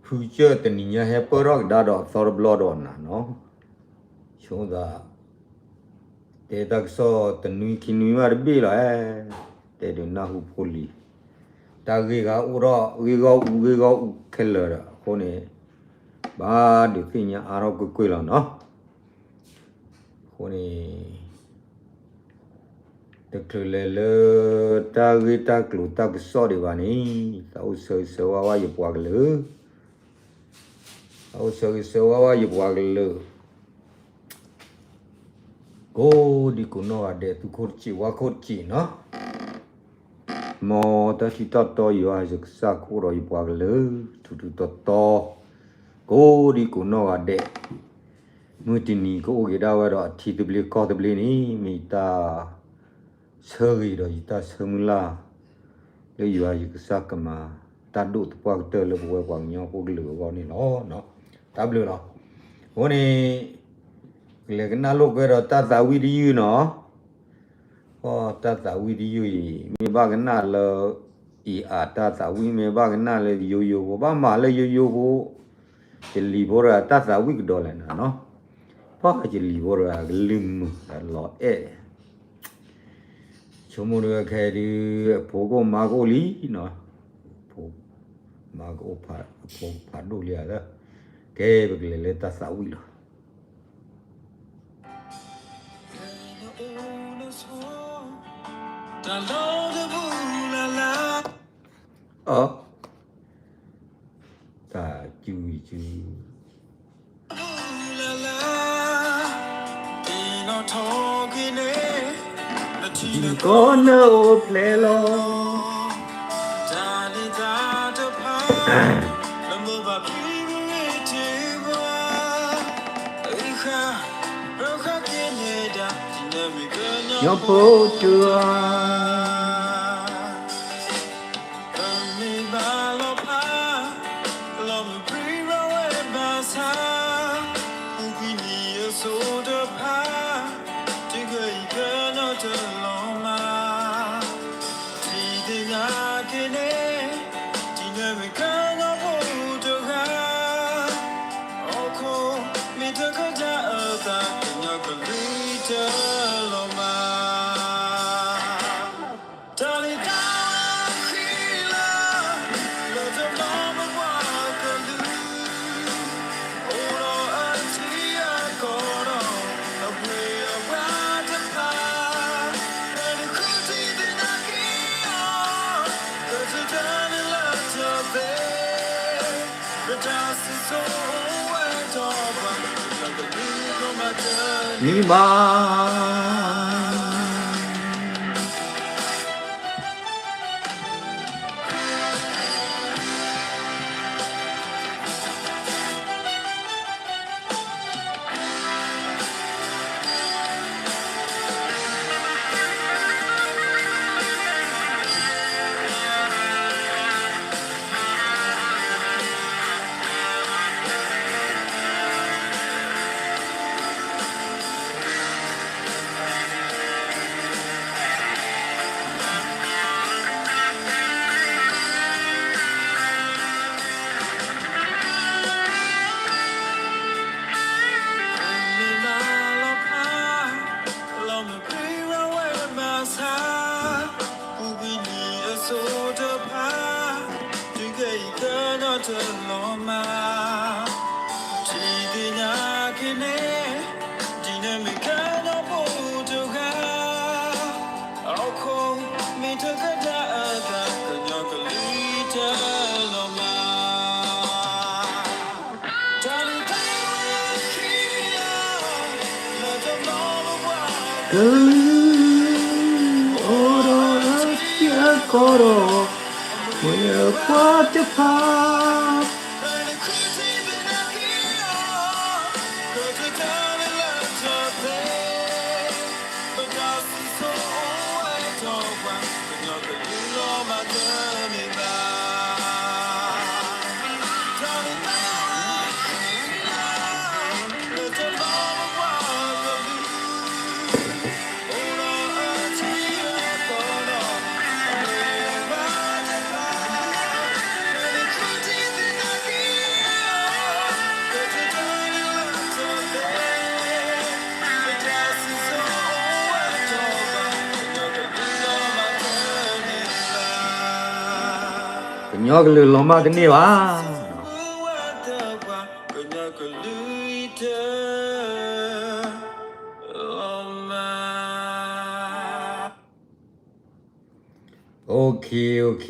ဖုကၢၢ်တနံၤညါဟဲပၢၢ်ထီၣ်ကဒါဒီးအသီတဘျီဒီးနၤနီၤ, ဆိသး တဲတၢ်ကစီၣ်တနွံခံနွံဘၣ်တဘ့ၣ်လီၤ, တဲဒုးနၢ်ဟူဖိလံၤ, တၢ်ဂ့ၢ်ဂၤအိၣ်ထီၣ်ဂ့ၢ်ဂီၢ်အူဂ့ၢ်ဂီၢ်အူခဲလၢာ်ဒီး အဃိန့ၣ် ဘၣ်ဒုးသ့ၣ်ညါအါထီၣ်ကွ့ၢ်ကွ့ၢ်လီၤနီၤ. အဃိန့ၣ် တချုးလဲၤလၢတၢ်ဂ့ၢ်တၢ်ကျိၤတၢ်ကစီၣ်ဒံးဘၣ်န့ၣ်, သးအိၣ်ဆၢဂ့ၤဆၢဝါဘၣ်ယပှၤကလုာ်, သးအိၣ်ဆၢဂ့ၤဆၢဝါဘၣ်ယပှၤကလုာ် ကိးဒံကိးနီၢ်ဂၤဒဲး သူၣ်ခိၣ်တစ့ၢ်ဝါခိၣ်တစ့ၢ်နီၤ. မ်တၢ်ထံၣ်တၢ်တီယွၤယကစၢ်ကအိၣ်ဒီးယပှၤကလုာ် ထူးထူးတီတီ ကိးဒံကိးနီၢ်ဂၤဒဲး, မုၢ်တနံၤကအိၣ်က့ၤဒၣ်ဝဲဒီးအထံသဘျ့ကီၢ်သဘျ့န့ၣ် မ့ၢ်ယတၢ်ဆၢဂ့ၤဒီးယတၢ်ဆၢမုၢ်လၢ် လၢယွၤယကစၢ်ကမၤတၢ်ဒိၣ်သပှၢ်ကတၢၢ်လၢပဝဲပှၤကညီဖိကလုာ်အဂီၢ်န့ၣ်လီၤ. တၢ်ဘျုးလီၤ. အဃိန့ၣ် ကလဲၤကနၣ်လိာ်ကွဲဒီးတၢ်သးဝံၣ်တယုၢ်နီၤ. တၢ်သးဝံၣ်တယုၢ်အံၤ မ့ၢ်ဘၣ်ကနၣ်လၢ အံၤအတၢ်သးဝံၣ် မ့ၢ်ဘၣ်ကနၣ်လၢယိယိဖိ ဘၣ်မၤလၢယိယိဖိ ယလံၤဖိတဂၤတၢ်သးဝံၣ်ကဒီးလဲၣ်နၤနီၤ. ပှၤယလံၤဖိတဂၤကလုၢ်မုာ်ဒီးလီၤအဲၣ် ဆိကမိၣ်ဒုးခဲဒုး အဖိကအိၣ်မါကအိၣ်လံနီၤ, အဖိမါကအိၣ်ဖးဒိၣ်လံဧါ, ကဲပကလဲၤလၢတၢ်သးဝံၣ်လီၤ. တၢ်စု ထံကီၢ်နၢအိၣ်ဖျဲၣ်လီၤ. ညီဖိတဂၤ မ့ၢ်ဘၣ်လီၤဖး လီၤမုၢ်ပြံရဝဲဘၣ်ဆၣ် ပူၤကွံာ်နံၣ်အစိၤတဖၣ် တုၤခဲအံၤကနီၤတလီၤမၢ် ထံၣ်သ့ၣ်ညါက့ၤန့ၣ် ဒ်နမ့ၢ်ကညီဖိတဂၤ ဟီၣ်ခိၣ်မ့ၢ်တကဒါအသး ကညီကလုာ်တလီၤမၢ် တၢ်လံၤတၢ်ဝဲခံလၢ လၢတဘျီမ့ၢ်ပှၤကလုာ် အိၣ်ဒီးအထံအကီၢ်ဒီး အပှ့ၤအပှၤတဖၣ် ဖဲနဃုထံၣ်သ့ၣ်ညါက့ၤအီၤ ကစၢ်တၢ်န့ၣ်လၢတၢ်သ့ ပတၢ်စံၣ်စိၤအိၣ်ဝဲဒီးပှၤ ကညီကလုာ်ကမၤတၢ်န့ၣ်ဘၣ်.လီၤမုၢ်ပြံရဝဲဘၣ်ဆၣ် ပူၤကွံာ်နံၣ်အစိၤတဖၣ် တုၤခဲအံၤကနီၤတလီၤမၢ် ထံၣ်သ့ၣ်ညါက့ၤန့ၣ် ဒ်နမ့ၢ်ကညီဖိတဂၤ ဟီၣ်ခိၣ်မ့ၢ်တကဒါအသး ကညီကလုာ်တလီၤမၢ် တၢ်န့ၣ်တၢ်ဝဲခံလၢ လၢတဘျီမ့ၢ်ပှၤကလုာ် အိၣ်ဒီးအထံအကီၢ်ဒီး အပှ့ၤအပှၤတဖၣ် ဖဲနဃုထံၣ်သ့ၣ်ညါက့ၤအီၤ ကစၢ်တၢ်န့ၣ်လၢတၢ်သ့ ပတၢ်စံၣ်စိၤအိၣ်ဝဲဒီးပှၤ ကညီကလုာ်လီၤမၢ်တန့ၢ်ဘၣ် တၢ်န့ၣ်တၢ်ဝဲခံလၢ လၢတဘျီမ့ၢ်ပှၤကလုာ် အိၣ်ဒီးအထံအကီၢ်ဒီး အပှ့ၤအပှၤတဖၣ် ဖဲနဃုထံၣ်သ့ၣ်ညါ ကညီကလုာ်လီၤမၢ်တန့ၢ်ဘၣ်. OK, OK,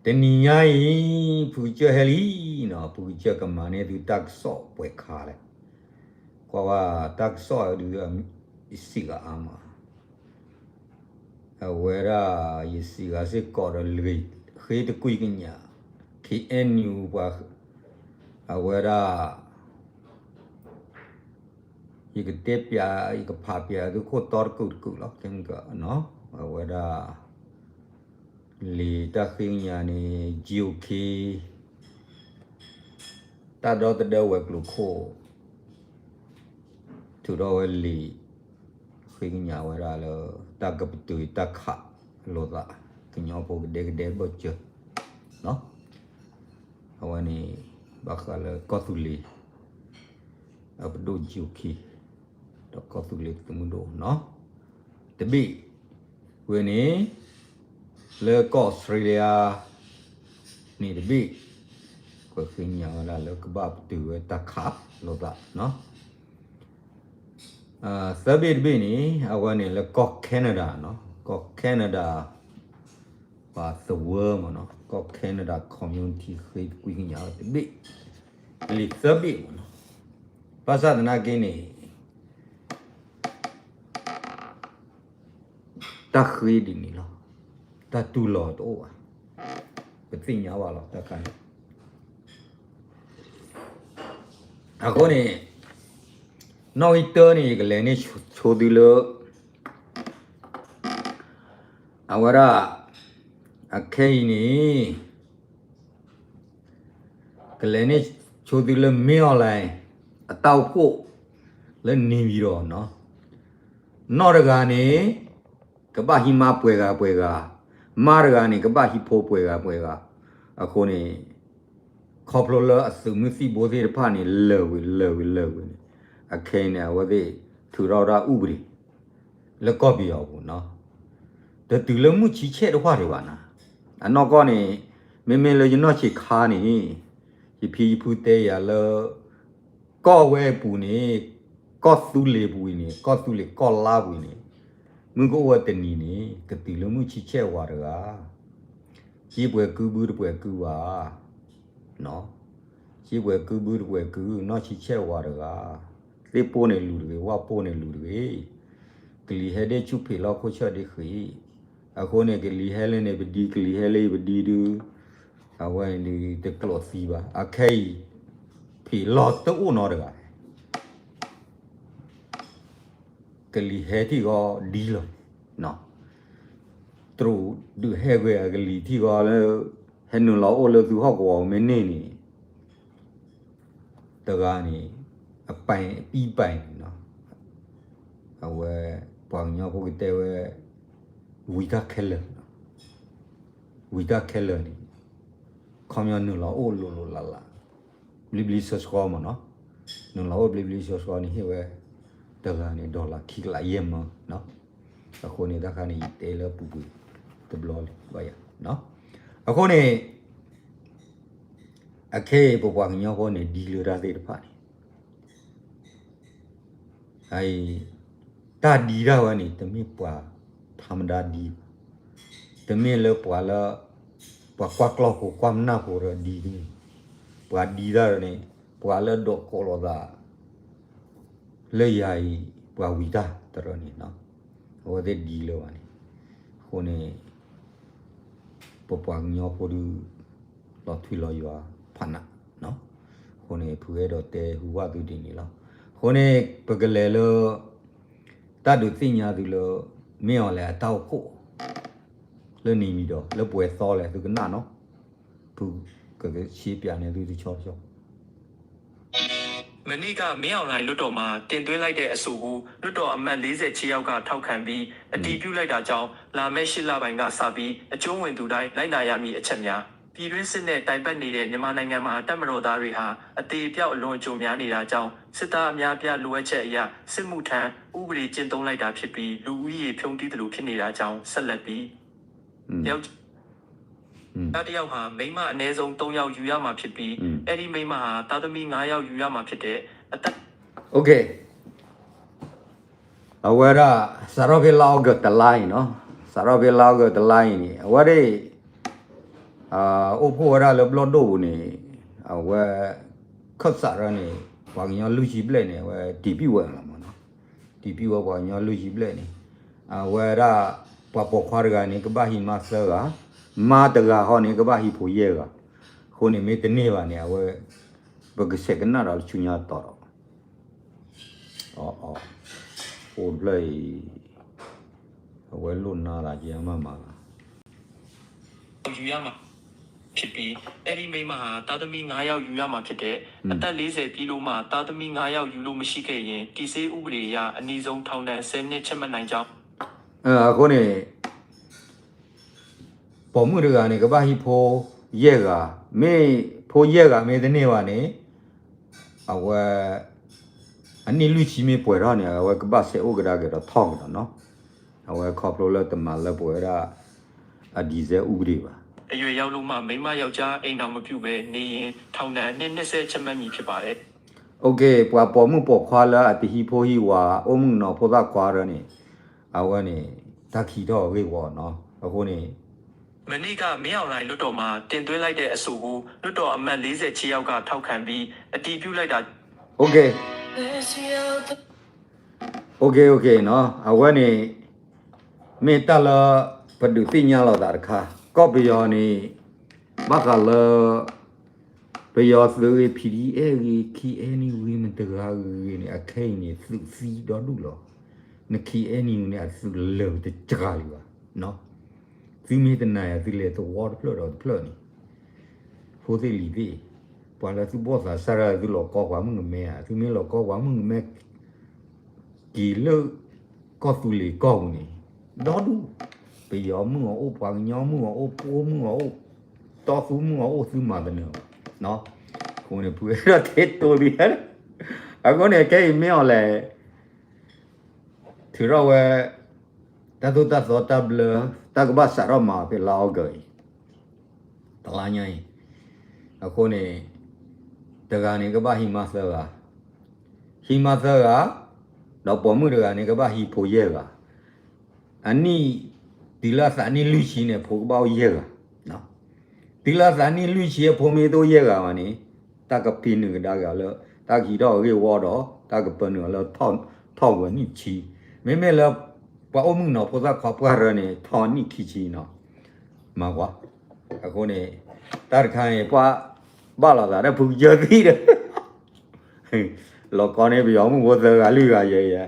တနံၤညါအံၤ ဖုကစၢၢ်ဟဲလံနီၤ, ဖုကစၢၢ်ကမၤန့ၢ်သုတၢ်ကစီၣ်ပှဲၤခါလဲၣ်. ကွၢ်ဝဲတၢ်ကစီၣ်ဒုး ယစံးဂၤအါမး, အဝဲဒၣ် ယစံးဂၤစ့ၢ်ကီးဒီးလၢ ဃ့တကွံကညး KNU ပှၤ အဝဲဒၣ် ယကတဲပျး ယကဖးပျးသုခိၣ်တီတကုာ်တကုာ်လီၤ. အဝဲဒၣ် လံာ်တၢ်ဃ့ကညးန့ၣ် GOK တၢ်ဒီသဒၢဝဲၤကျိၤခိၣ် ထုးထီၣ်ဝဲလံာ် ဃ့ကညးဝဲဒၣ်လၢ တၢ်ကပတုာ်တၢ်ခးလိာ်သး ကညီဖိကဒဲကဒဲဘၢၣ်စၢၤ အဝဲန့ၣ် ဘၣ်ဃးလၢကီၢ်သူလ့ၤ အပဒိၣ် GOK ဒီးကီၢ်သူလ့ၤသုးမုၢ်ဒိၣ်နီၤ တဘ့ၣ်, ဝဲန့ၣ် လၢကီၢ်အီစထြ့လယါန့ၣ်တဘ့ၣ်, ပဃ့ကညးဝဲဒၣ်လၢကဘၣ်ပတုာ်ဝဲတၢ်ခးလိာ်သးနီၤ. သၢဘ့ၣ်တဘ့ၣ်န့ၣ် အဝဲန့ၣ်လၢကီၢ် Canada နီၤ, ကီၢ် Canada ပှၤသဝၢမ့ၢ်နီၤ, ကီၢ် Canada community ဃ့တကွံကညးတဘ့ၣ်, လံာ်သၢဘ့ၣ်မ့ၢ်နီၤ. ဘၣ်ဆၣ်သနာ်က့န့ၣ် တၢ်ဃ့ဒ်န့ၣ်လီၤ. တၢ်တူၢ်လိာ်တအိၣ်ဘၣ်. ပသ့ၣ်ညါဘၣ်လီၤ တၢ်ခါန့ၣ်. အဃိန့ၣ် နီၣ်ဂံၢ်တၢန့ၣ် ယကလဲၤန့ၢ်ဆိသုလၢ အဝဲဒၣ် အခဲအံၤန့ၣ် ကလဲၤန့ၢ်ဆိသုလၢ မင်းအောင်လှိုင် အတၢ်အိၣ်ဖှိၣ်လၢ နေပြည်တော် နီၤ. နီၢ်တဂၤန့ၣ် ကဘၣ်ဟံးမါပှဲၤဂၤပှဲၤဂၤ, မါတဂၤန့ၣ် ကဘၣ်ဟံးဖိပှဲၤဂၤပှဲၤဂၤ, အဃိန့ၣ် ခီဖျိလၢအသုးမုၢ်သံၣ်ဘိသ့ၣ်တဖၣ်န့ၣ် လၢာ်ဝံၤလၢာ်ဝံၤလၢာ်ဝံၤန့ၣ် အခဲအံၤန့ၣ် အဝဲသ့ၣ်ထုးထီၣ်ဝဲဒၣ်အူပဒံး လၢကီၢ်ပယီၤအပူၤနီၤ. တတုၤလၢမုၢ်ဆံဆဲၣ်တဖၣ်ဒံးဘၣ်နၤ. အနီၢ်ကီၢ်န့ၣ် မ့မ့ၢ်လၢယနီၢ်ဆံးခါန့ၣ် ယဖံယဖုတဲယၤလၢ ကီၢ်ဝဲအပူၤန့ၣ် ကီၢ်သူလ့ၤပူၤအံၤန့ၣ် ကီၢ်သူလ့ၤကီၢ်လါပူၤအံၤန့ၣ် မုၢ်ကအိၣ်ဝဲတနံၤန့ၣ် ကတုၤလၢမုၢ်ဆံဆဲၣ်ဝဲတဂၤ စ့ပှဲၤကုဘုတပှဲၤကုဘၣ်, စ့ပှဲၤကုဘုတပှဲၤကု နီၢ်ဆံဆဲၣ်ဝဲတဂၤ, သ့ၣ်ပိၢ်န့ၣ်လူၤတဂ့ၤ ဝၣ်ပိၢ်န့ၣ်လူၤတဂ့ၤ, ကလံၤဟဲဒ့ၣ်ဆူၣ်ဖံးလီၢ်ခိၣ်ဆၢၣ်ဒ့ၣ်ဃံး, အဃိန့ၣ် ကလံၤဟဲလၢန့ၣ်ပဒံ ကလံၤဟဲလၢပဒံဒုး အဝဲန့ၣ်တကျိးသံဘၣ်, အခဲအံၤ ဖံးလီၢ်တအိၣ်နီတဂၤ ကလံၤဟဲထံၣ်ဂီၤဒ်လီၤ. တရူးဒုးဟဲဂ့ၤအကလံၤထံၣ်ဂီၤလၢ ဟဲနုာ်လီၤအိၣ်လၢသုဟီၣ်ကဝီၤမ့ၢ်န့ၢ်န့ၣ် တဂၤန့ၣ် အပိုင်အပြီးပိုင်န့ၣ်နီၤ, အဝဲ ပှၤကညီဖိကတဲဝဲ ဝံၤတၢ်ခဲလၢာ်, ဝံၤတၢ်ခဲလၢာ်န့ၣ် ခီပညီနုာ်လီၤအိၣ်လိၤလိၤလးလး ဘျ့ဘျ့ဆှီဆှီမ့ၢ်နီၤ, နုာ်လီၤအိၣ်ဘျ့ဘျ့ဆှီဆှီန့ၣ် ဟ့ၣ်ဝဲ တဂၤန့ၣ် dollar ခံကလးယဲၢ်မၢနီၤ, အဃိန့ၣ် တၢ်ခါန့ၣ် ယတဲလၢပူၤကွံာ်တဘျီလံ ဘၣ်ယၤ, အဃိန့ၣ် အခဲအံၤ ပပှၤကညီဖိန့ၣ် ဒ်လၢတၢ်သ့ၣ်တဖၣ်န့ၣ် အံၤ တၢ်ဒ်တၢ်ဝဲန့ၣ် တမ့ၢ်ပှၤထါမဒါဒ်ဘၣ်, တမ့ၢ်လၢပှၤလၢ ပှၤကွၢ်ကျီၢ်ဖိကွၢ်မနၢ်ဖိဒီးဒ်န့ၣ်, ပှၤဒ်တၢ်န့ၣ် ပှၤလၢဒိးကိးလိာ်သး လၢယၤအံၤ ပှၤဝံၤတၢ်တရၢန့ၣ်နီၤ, အဝဲသ့ၣ်ဒ်လၢၤဘၣ်န့ၣ်, အဃိန့ၣ် ပပှၤကညီဖိဒုး လီၤထွံလီၤယွၤဖးနး, အဃိန့ၣ် ဖုအဲၣ်ဒိးတဲဟူဘၣ်သုဒ်န့ၣ်လီၤ. အဃိန့ၣ် ပကလဲၤလၢ တၢ်ဒုးသ့ၣ်ညါသုလၢ မင်းအောင်လှိုင် အတၢ်အိၣ်ဖှိၣ် လၢ နေပြည်တော် လၢပှဲၤသီလဲၣ် သုကနၣ်နီၤ, ဖုကရှင်းပြန့ၢ်သုတဆီဆီ မနေ့က မင်းအောင်လှိုင် လွှတ်တော်မှာ တင်သွင်းလိုက်တဲ့အဆိုကို လွှတ်တော်အမတ် လေးဆယ့်ခြေယောက်က ထောက်ခံပြီး အတည်ပြုလိုက်တာကြောင့် လာမယ့် ရှစ်လပိုင်းကစပြီး အကျုံးဝင်သူတိုင်း လိုက်နာရမည့်အချက်များ၊ ပြည်တွင်းစစ်နဲ့ တိုင်ပတ်နေတဲ့ မြန်မာနိုင်ငံမှာ တပ်မတော်သားတွေဟာ အသေအပျောက် အလွန်အကျွံများနေတာကြောင့် စစ်သားအများအပြား လိုအပ်ချက်အရ စစ်မှုထမ်းဥပဒေ ကျင့်သုံးလိုက်တာဖြစ်ပြီး လူဦးရေ ဖြုန်းတီးသလို ဖြစ်နေတာကြောင့် ဆက်လက်ပြီး တယောက် อืม သားတစ်ယောက်ဟာ မိန်းမအနည်းဆုံးသုံးယောက်ယူရမှာဖြစ်ပြီး อืม အဲ့ဒီမိန်းမဟာသားသမီးငါးယောက်ယူရမှာဖြစ်တယ်။ အသက် Okay. အဝဲဒၣ် စးထီၣ်ဖဲလါအီကူးတလါအံၤနီၤ, စးထီၣ်ဖဲလါအီကူးတလါအံၤန့ၣ် အဝဲဒၣ် အိၣ်ဖှိၣ်ဝဲဒၣ်လၢဘျီၣ်ဒိၣ်ပူၤန့ၣ် အဝဲ ခၢၣ်စးထီၣ်န့ၣ် ပှၤကညီလွံၢ်ဆံဘျဲၣ်န့ၣ် အဝဲတံၤပံၣ်ဝဲလီၤမးနီၤ, တံၤပံၣ်ဝဲပှၤကညီလွံၢ်ဆံဘျဲၣ်န့ၣ် အဝဲဒၣ် ပှၤပိာ်ခွါတဂၤန့ၣ် ကဘၣ်ဟံးမါသၢဂၤ, မါတဂၤဃီန့ၣ် ကဘၣ်ဟံးဖိယဲၢ်ဂၤ, အဃိန့ၣ် မ့ၢ်တန့ၢ်ဘၣ်န့ၣ် အဝဲ ပကဆဲးကနၣ်ဒီးဆူညါတီၤဒီး အ အိၣ်တဖျၢၣ်အံၤ အဝဲလိၣ်နါလၢကမၤမၤလီၤ ယူရမှာဖြစ်ပြီး အဲ့ဒီမိန်းမဟာသားသမီးငါးယောက်ယူရမှာဖြစ်တယ်။ အသက်လေးဆယ်ပြည့်လို့မှသားသမီးငါးယောက်ယူလို့မရှိခဲ့ရင် တည်ဆည်းဥပဒေအရ အနည်းဆုံးထောင်ဒဏ်ဆယ်နှစ်ချမှတ်နိုင်ကြောင်း အဃိန့ၣ် ပိာ်မုၣ်တဂၤန့ၣ် ကဘၣ်ဟံးဖိယဲၢ်ဂၤ, မ့ၢ်ဖိယဲၢ်ဂၤမ့ၢ်တန့ၢ်ဘၣ်န့ၣ် အဝဲ အနံၣ်လွံၢ်ဆံမ့ၢ်ပှဲၤထီၣ်န့ၣ် အဝဲကဘၣ်ဆဲးအိၣ်ကဒါက့ၤဒီးထီၣ်ကဒီးနီၤ, အဝဲခီဖျိလၢတမၤလၢပဝဲဒၣ် အတံၤစဲဥပဒေဘၣ်. အရွယ်ရောက်လို့မှ မိန်းမယောက်ျားအိမ်ထောင်မပြုတ်ဘဲနေရင် ထောင်ဒဏ်အနှစ်နှစ်ဆယ်ချမှတ်မည်ဖြစ်ပါတယ်. Okay, ပှၤပိာ်မုၣ်ပိာ်ခွါလၢအတဟံးဖိဟံးဝၤ အိၣ်မုၣ်ကနီၤဖိသၣ်ခွါဒီးန့ၣ် အဝဲန့ၣ် တၢ်ခံးထီၣ်အဂ့ၢ်ဝီနီၤ, အဃိန့ၣ် မနေ့က မင်းအောင်လှိုင် လွှတ်တော်မှာ တင်သွင်းလိုက်တဲ့အဆိုကို လွှတ်တော်အမတ် လေးဆယ့်ခြေယောက်က ထောက်ခံပြီး အတည်ပြုလိုက်တာ Okay. Okay, okay နီၤ, အဝဲန့ၣ် မ့ၢ်တၢ်လၢ ပဒုးသ့ၣ်ညါလိာ်သးတခါ, ကီၢ်ပယီၤန့ၣ် ဘၣ်ဃးလၢ ပယီၤသုးဂ့ၤ PDF ဂ့ၤ KNU ဂ့ၤ မတၤတဂၤဂ့ၤန့ၣ် အခဲအံၤန့ၣ် သုးသံဒီဒူၣ်လီၤ. န KNU န့ၣ် အသုးလၢာ်တစှၤလံဘၣ်. သုမ့ၢ်တနာ်ယၤ သုလဲၤသဝီတဖျၢၣ်ဒီးတဖျၢၣ်န့ၣ် ဖိသ့ၣ်လံၤသ့ၣ်, ပှၤလၢသုဘီၣ်သးစၢ်တၢ် သုလီၤကီပှၤမုၣ်ကမဲဧါ, သုမ့ၢ်လီၤကီပှၤမုၣ်ကမဲ က့ၤလၢ ကီၢ်သူလ့ၤကီၢ်ပူၤန့ၣ် ဒီဒူၣ်, ပယီၤမုၣ်အီၤအိၣ်, ပှၤကညီမုၣ်အီၤအိၣ်, ပအိၣ်မုၣ်အီၤအိၣ်, တီသူမုၣ်အီၤအိၣ် သုမၤသနၢၤဘၣ်. အဃိန့ၣ် ဖုအဲၣ်ဒိးတဲတိလံ, အဃိန့ၣ် ခဲအံၤမ့ၢ်အီၤလဲၣ် ထုးထီၣ်ဝဲ တၢ်သိၣ်တၢ်သီတၢ်ဘျၢ တၢ်ကဘၣ်စးထီၣ်မၤအီၤဖဲလါအီကူးအံၤ တလါညါအံၤ, အဃိန့ၣ် တဂၤန့ၣ် ကဘၣ်ဟံးမါသၢဂၤ, ဟံးမါသၢဂၤ, ဒီးပိာ်မုၣ်တဂၤန့ၣ် ကဘၣ်ဟံးဖိယဲၢ်ဂၤ, အနံၣ် တုၤလၢအသးနံၣ်လွံၢ်ဆံန့ၣ် အဖိကဘၣ်အိၣ်ယဲၢ်ဂၤ တုၤလၢအသးနံၣ်လွံၢ်ဆံအဖိမ့ၢ်တအိၣ်ယဲၢ်ဂၤဘၣ်န့ၣ် တၢ်ကပှ့ၤနုာ်ကဒါက့ၤအီၤလၢ တၢ်ကဟံးထီၣ်အဂ့ၢ်ဝီဒီး တၢ်ကပၢနုာ်အီၤလၢ ထီၣ်ဝဲနံၣ်ဆံ, မ့မ့ၢ်လၢ ပှၤအိၣ်မုၣ်ကနီၤဖိသၣ်ခွါပှၢ်ရၢန့ၣ် ထီၣ်နံၣ်ခံဆံနီၤ, မၤကွၢ်, အဃိန့ၣ် တၢ်တခါန့ၣ် ပှၤဘၣ်လိာ်သးဒီးဖုကစၢၢ်သံဒီး လီၤကီန့ၣ် ပယီၤမုၣ်ဖိသၢဂၤလွံၢ်ဂၤယဲယဲ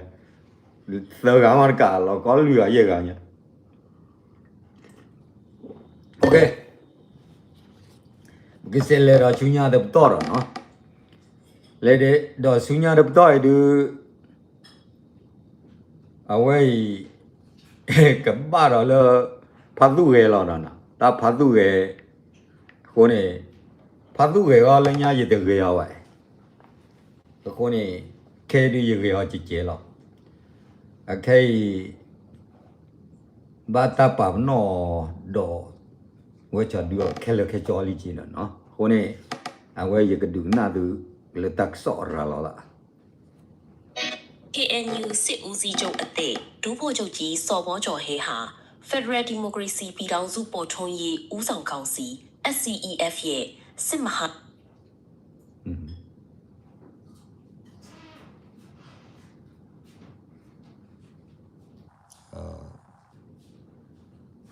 သၢဂၤမးတကး လီၤကီလွံၢ်ဂၤယဲၢ်ဂၤညါ ပကစဲးလဲၤဒီးဆူညါတပတီၢ်ဒီးနီၤ, လဲၤဒီးဆူညါတပတီၢ်အံၤဒုး အဝဲအံၤ ကဘၣ်ဒီးလၢ ဖါသူၣ်ဂဲၤလီၤနီၤ, တၢ်ဖါသူၣ်ဂဲၤ, အဃိန့ၣ် ဖါသူၣ်ဂဲၤဂီၢ်လၢညါယတဂဲၤအီၤဘၣ် အဃိန့ၣ် ခဲအံၤဒုးယဂဲၤအီၤကဲကဲလီၤ. အခဲအံၤ ဘၣ်တၢ်ပာ်ပနီၣ်အီၤဒီး ဝဲစီၤဒုးအီၤခဲလၢာ်ခဲဆ့လံက့နီၤ. အဃိန့ၣ် အဝဲယကဒုးကနၣ်သုလၢတၢ်ကစီၣ်အရၤလီၤလၢ KNU စစ်ဦးစီးချုပ်အသစ် ဒုဗိုလ်ချုပ်ကြီး စော်ဘောကျော်ဟဲဟာ ဖက်ဒရယ်ဒီမိုကရေစီပြည်ထောင်စုပေါ်ထွန်းရေး ဦးဆောင်ကောင်စီ SCEF ရဲ့ စစ်မဟာ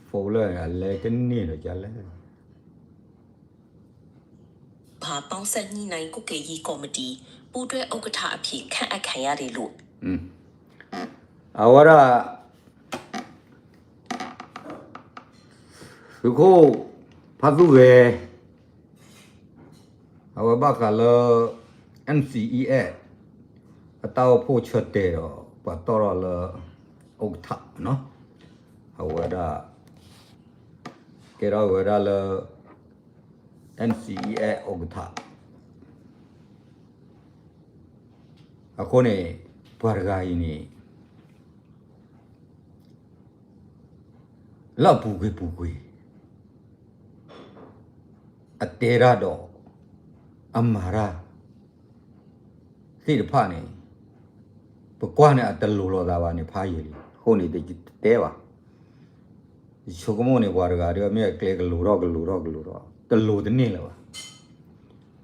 ဖုန်းလၢအလဲၤတန့ၢ်ဒီးကလဲၣ် မဟာပေါင်းစပ်ညှိနှိုင်းကွပ်ကဲရေးကော်မတီ ပူးတွဲဥက္ကဋ္ဌအဖြစ်ခန့်အပ်ခံရတယ်လို့ အဝဲဒၣ် သုးခိၣ် ဖါသူၣ်ဂဲၤ အဝဲဘၣ်ဃးလၢ NCEF အတၢ်အိၣ်ဖှိၣ်ဆၢတဲာ်ဒီး ပှၤတီၢ်ထီၣ်လၢ ဥက္ကဋ္ဌ အဝဲဒၣ် ကဲထီၣ်ဝဲဒၣ်လၢ NCEF ဥက္ကဋ္ဌ အဃိန့ၣ် ပှၤတဂၤအံၤန့ၣ် လၢအပူၤကွံာ်ပူၤကွံာ် အတဲတၢ်ဒီး အမၤတၢ် သ့ၣ်တဖၣ်န့ၣ် ပကွၢ်န့ၣ်အတလိၤလိာ်သးဘၣ်န့ၣ် ဖးယံာ်လံ. အဃိန့ၣ် ယတတဲဘၣ်. ယဆိကမိၣ်န့ၣ် ပှၤတဂၤဒီး မ့ၢ်အကျဲကလိၤထီၣ်ကလိၤထီၣ်ကလိၤထီၣ် တလိၤတန့ၢ်လၢၤဘၣ်. အ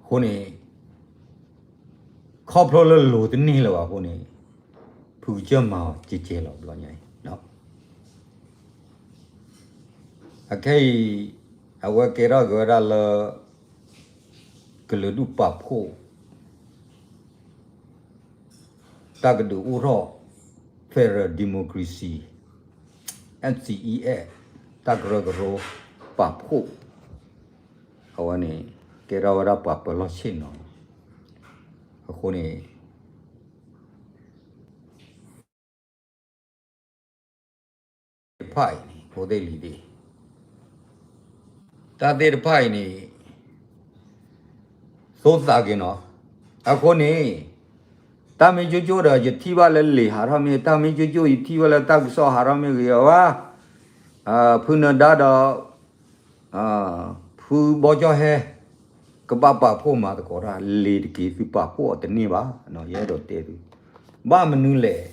ဃိန့ၣ် ခီဖျိလၢလိၤတန့ၢ်လၢၤဘၣ်အဃိန့ၣ် ဖုကစၢၢ်မၤအီၤကဲကဲလီၤ ဘျီညါအံၤ အခဲအံၤ အဝဲကဲထီၣ်က့ၤဝဲဒၣ်လၢ ကလုာ်ဒူၣ်ပာ်ဖှိၣ် တၢ်ကဒုးအိၣ်ထီၣ် Federal Democracy, NCEF တၢ်ကရၢကရိပာ်ဖှိၣ် အဝဲန့ၣ် ကဲထီၣ်ဝဲဒၣ်ပှၤပၢၤလီၢ်ဆ့ၣ်နီၤ အဃိန့ၣ် တဖၣ်အံၤန့ၣ် ဖိသ့ၣ်လံၤသ့ၣ် တၢ်သ့ၣ်တဖၣ်အံၤန့ၣ် သိသးက့ၤနီၤ. အဃိန့ၣ် တၢ်မ့ၢ်ကၠိကၠိဒီး ယထံၣ်ဘၣ်လၢလံာ်ဟးထီၣ်မ့ၢ် တၢ်မ့ၢ်ကၠိကၠိ ယထံၣ်ဘၣ်လၢတၢ်ကစီၣ်ဟးထီၣ်မ့ၢ်ဂ့ၤအဝဲ ဖုနဒါဒီး ဖုဘီကၠီၣ်ဟဲ ကဘၣ်ပာ်ဖှိၣ်မၤသကိးတၢ် လံာ်တက့ၤသုပာ်ဖှိၣ်အီၤတန့ၢ်ဘၣ် ယအဲၣ်ဒိးတဲသု ဘၣ်မနုၤလဲၣ်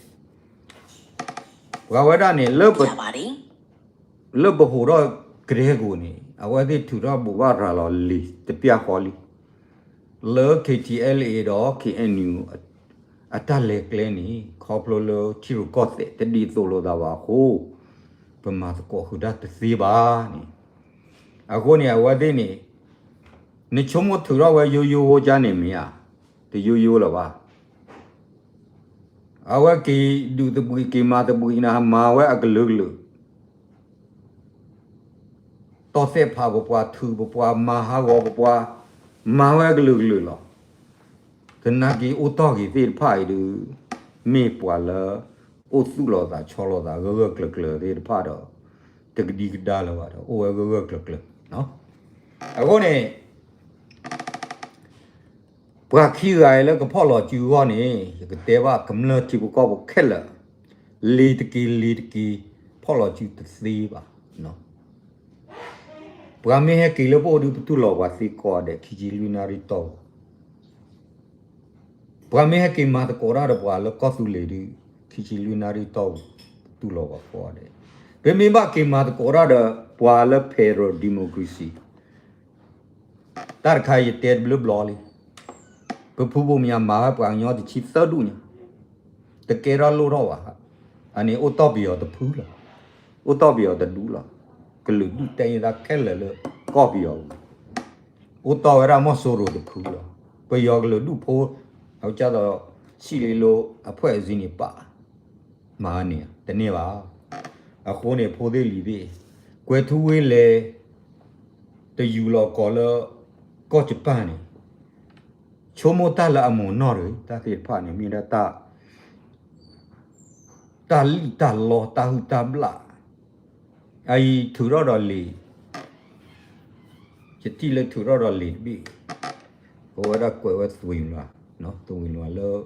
ပှၤဝဲဒၣ်န့ၣ် လၢပဟိးထီၣ်ကရဲၣ်ကျိၤန့ၣ် အဝဲသ့ၣ်ထုးထီၣ်ဘိးဘၣ်ရၤလီၤလံာ်တပျၢ်ဃီလံ လၢ KTLA ဒီး KNU အတၢ်လဲၤကျဲန့ၣ် ခီဖျိလၢထံရူၢ်ကီၢ်သဲးတဒ်သိးလိာ်သးဘၣ်အဃိ ပမၤသကိးဃုာ်တၢ်တသ့ဘၣ်န့ၣ် အဃိန့ၣ် အဝဲသ့ၣ်န့ၣ် နဆိကမိၣ်ထုးထီၣ်ဝဲယိယိဖိကါန့ၣ်မ့ၢ်ဧါ, တယိယိလၢၤဘၣ်. အဝဲက့ၤဒုးသဘှံးက့ၤမၤသဘှံးန့ၣ် မၤဝဲအကလုာ်ကလုာ် တီၢ်သဲးဖးပပှၤ ထုးပပှၤ မၤဟးဂီၤပပှၤ မၤဝဲအကလုာ်ကလုာ်လီၤ. သနာ်က့အိၣ်တီၢ်ဂ့ၤသ့ၣ်တဖၣ်အံၤဒုး မ့ၢ်ပှၤလၢ အိၣ်သူၣ်လီၤသးဆီလီၤသး ဂၢၢ်ဂၢၢ်ကျၢၤကျၢၤသ့ၣ်တဖၣ်ဒီး တကဒံကဒါလၢၤဘၣ်ဒီး အိၣ်ဝဲဂၢၢ်ဂၢၢ်ကျၢၤကျၢၤ. အဃိန့ၣ် ပှၤခံဂၤအံၤလၢကဖီၣ်လီၤစုအဂီၢ်န့ၣ် ယကတဲဘၣ်ကမျၢၢ်ထံဖိကီၢ်ဖိခဲလၢာ် လ့ၤတက့ၤလ့ၤတက့ၤ ဖီၣ်လီၤစုတသ့ဘၣ်. ပှၤမ့ၢ်ဟဲက့ၤလၢပအိၣ်ဒုး ပတူၢ်လိာ်ပှၤသ့ကိးဂၤဒဲး ခံဆံလွံၢ်နၣ်ရံၣ်တီၢ်ပူၤ ပှၤမ့ၢ်ဟဲက့ၤမၤသကိးတၢ်ဒီးပှၤလၢကီၢ်သူလ့ၤဒုး ခံဆံလွံၢ်နၣ်ရံၣ်တီၢ်ပူၤ တူၢ်လိာ်ပှၤကိးဂၤဒဲး. ပမ့ၢ်ဘၣ်က့ၤမၤသကိးတၢ်ဒီးပှၤလၢ Federal Democracy တၢ်တခါယတဲတဘျုးဘျီလံ. ပဖုဘိၣ်မၠးမၤဝဲပှၤကညီတဆံသၢဒူၣ်ညါ, တကဲထီၣ်လိၣ်ထီၣ်ဘၣ်. အန့ၣ်အိၣ်တီၢ်ပယီၤတဖုလီၤ. အိၣ်တီၢ်ပယီၤတဒူၣ်လီၤ. ကလုာ်ဒူၣ်တဲယသးခဲလၢာ်လၢကီၢ်ပယီၤပူၤ အိၣ်တီၢ်ဝဲဒၣ်မီၢ်စိရိၤတဖုလီၤ. ပယီၤကလုာ်ဒူၣ်ဖိ အဝဲကၢ်သိး စံးလ့လိ အဖှဲးအစံးန့ၣ်ပာ် မၤန့ၢ်တန့ၢ်ဘၣ်. အဃိန့ၣ် ဖိသ့ၣ်လံၤသ့ၣ်, ကွဲၤထူဝ့လဲၤ တယူၤလီၤကီးလၢ ကီၢ်ကပၣ်န့ၣ် ဆိကမိၣ်တၢ်လၢအမိၢ်နီၢ်တဂ့ၤ, တၢ်သ့ၣ်တဖၣ်န့ၣ် မ့ၢ်ဒၣ်တၢ် တၢ်လံၣ်တၢ်လီ တၢ်ဟုၣ်တၢ်ဘျၣ်, အအံၤထုးထီၣ်ဒီးလံာ်, ယထံၣ်လၢထုးထီၣ်ဒီးလံာ်တဘ့ၣ်, အဝဲဒၣ်ကွဲးဝဲသွံၣ်နွၤ, သွံၣ်နွၤလၢ လံာ်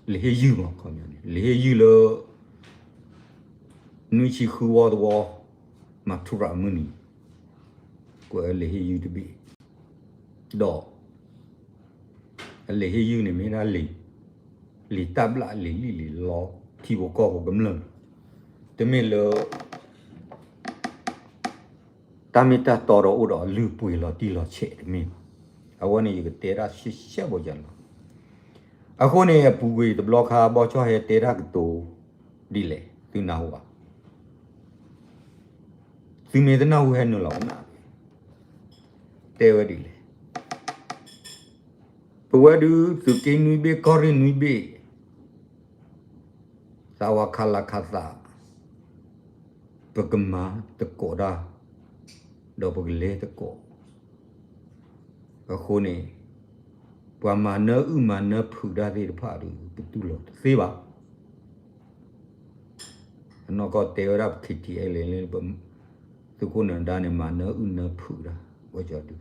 ဟ့ၣ်ယုၢ်မး, လံာ်ဟ့ၣ်ယုၢ်လၢ နွံဆံဃုဝီတဝီ, မၤထူရၤမုၢ်နံၤ, ကွဲးဝဲလံာ်ဟ့ၣ်ယုၢ်တဘ့ၣ်, ဒီး အလံာ်ဟ့ၣ်ယုၢ်န့ၣ်မ့ၢ်ဒၣ် လံာ်တၢ်ဘျၣ်လံာ်လံၣ်လံာ်လီ ထံဖိကီၢ်ဖိကမျၢၢ်, တမ့ၢ်လၢ တၢ်မ့ၢ်တၢ်တီဒီးအိၣ်ဒီးအလုၢ်အပှ့ၤလီၤတံၢ်လီၤဆဲးတမ့ၢ်ဘၣ်. အဝဲန့ၣ်ယကတဲတၢ်ရှဲရှဲဘိယၤလီၤ. အဃိန့ၣ် အပူၤကွံာ်တဘျီခါ ဘီကၠီၣ်ဟဲတဲတၢ်ကတိၤဒ်လဲၣ် သုနၢ်ဟူဘၣ်. သုမ့ၢ်တနၢ်ဟူဟဲနုာ်လီၤကနၣ်, တဲဝဲဒ်လဲၣ်. ပဝဲဒုး သုးက့နွံဘ့ၣ် ကီၢ်ရ့ၣ်နွံဘ့ၣ် သးဝးခးလးခးသး ပကမၤသကိးတၢ် ဒီးပကလဲၤသကိး. အဃိန့ၣ် ပှၤမၤနၢအုၣ်မၤနၢဖုးတၢ်သ့ၣ်တဖၣ်ဒီး ပတူၢ်လိာ်တသ့ဘၣ်. အနီၢ်ကီၢ်တဲဝဲဒၣ်ပ ခံထံၣ်အဲလဲၣ်လၢ သုးခိၣ်နၢၤဒါန့ၣ် မၤနၢအုၣ်နၢဖုးတၢ် ဝဲကၠီဒု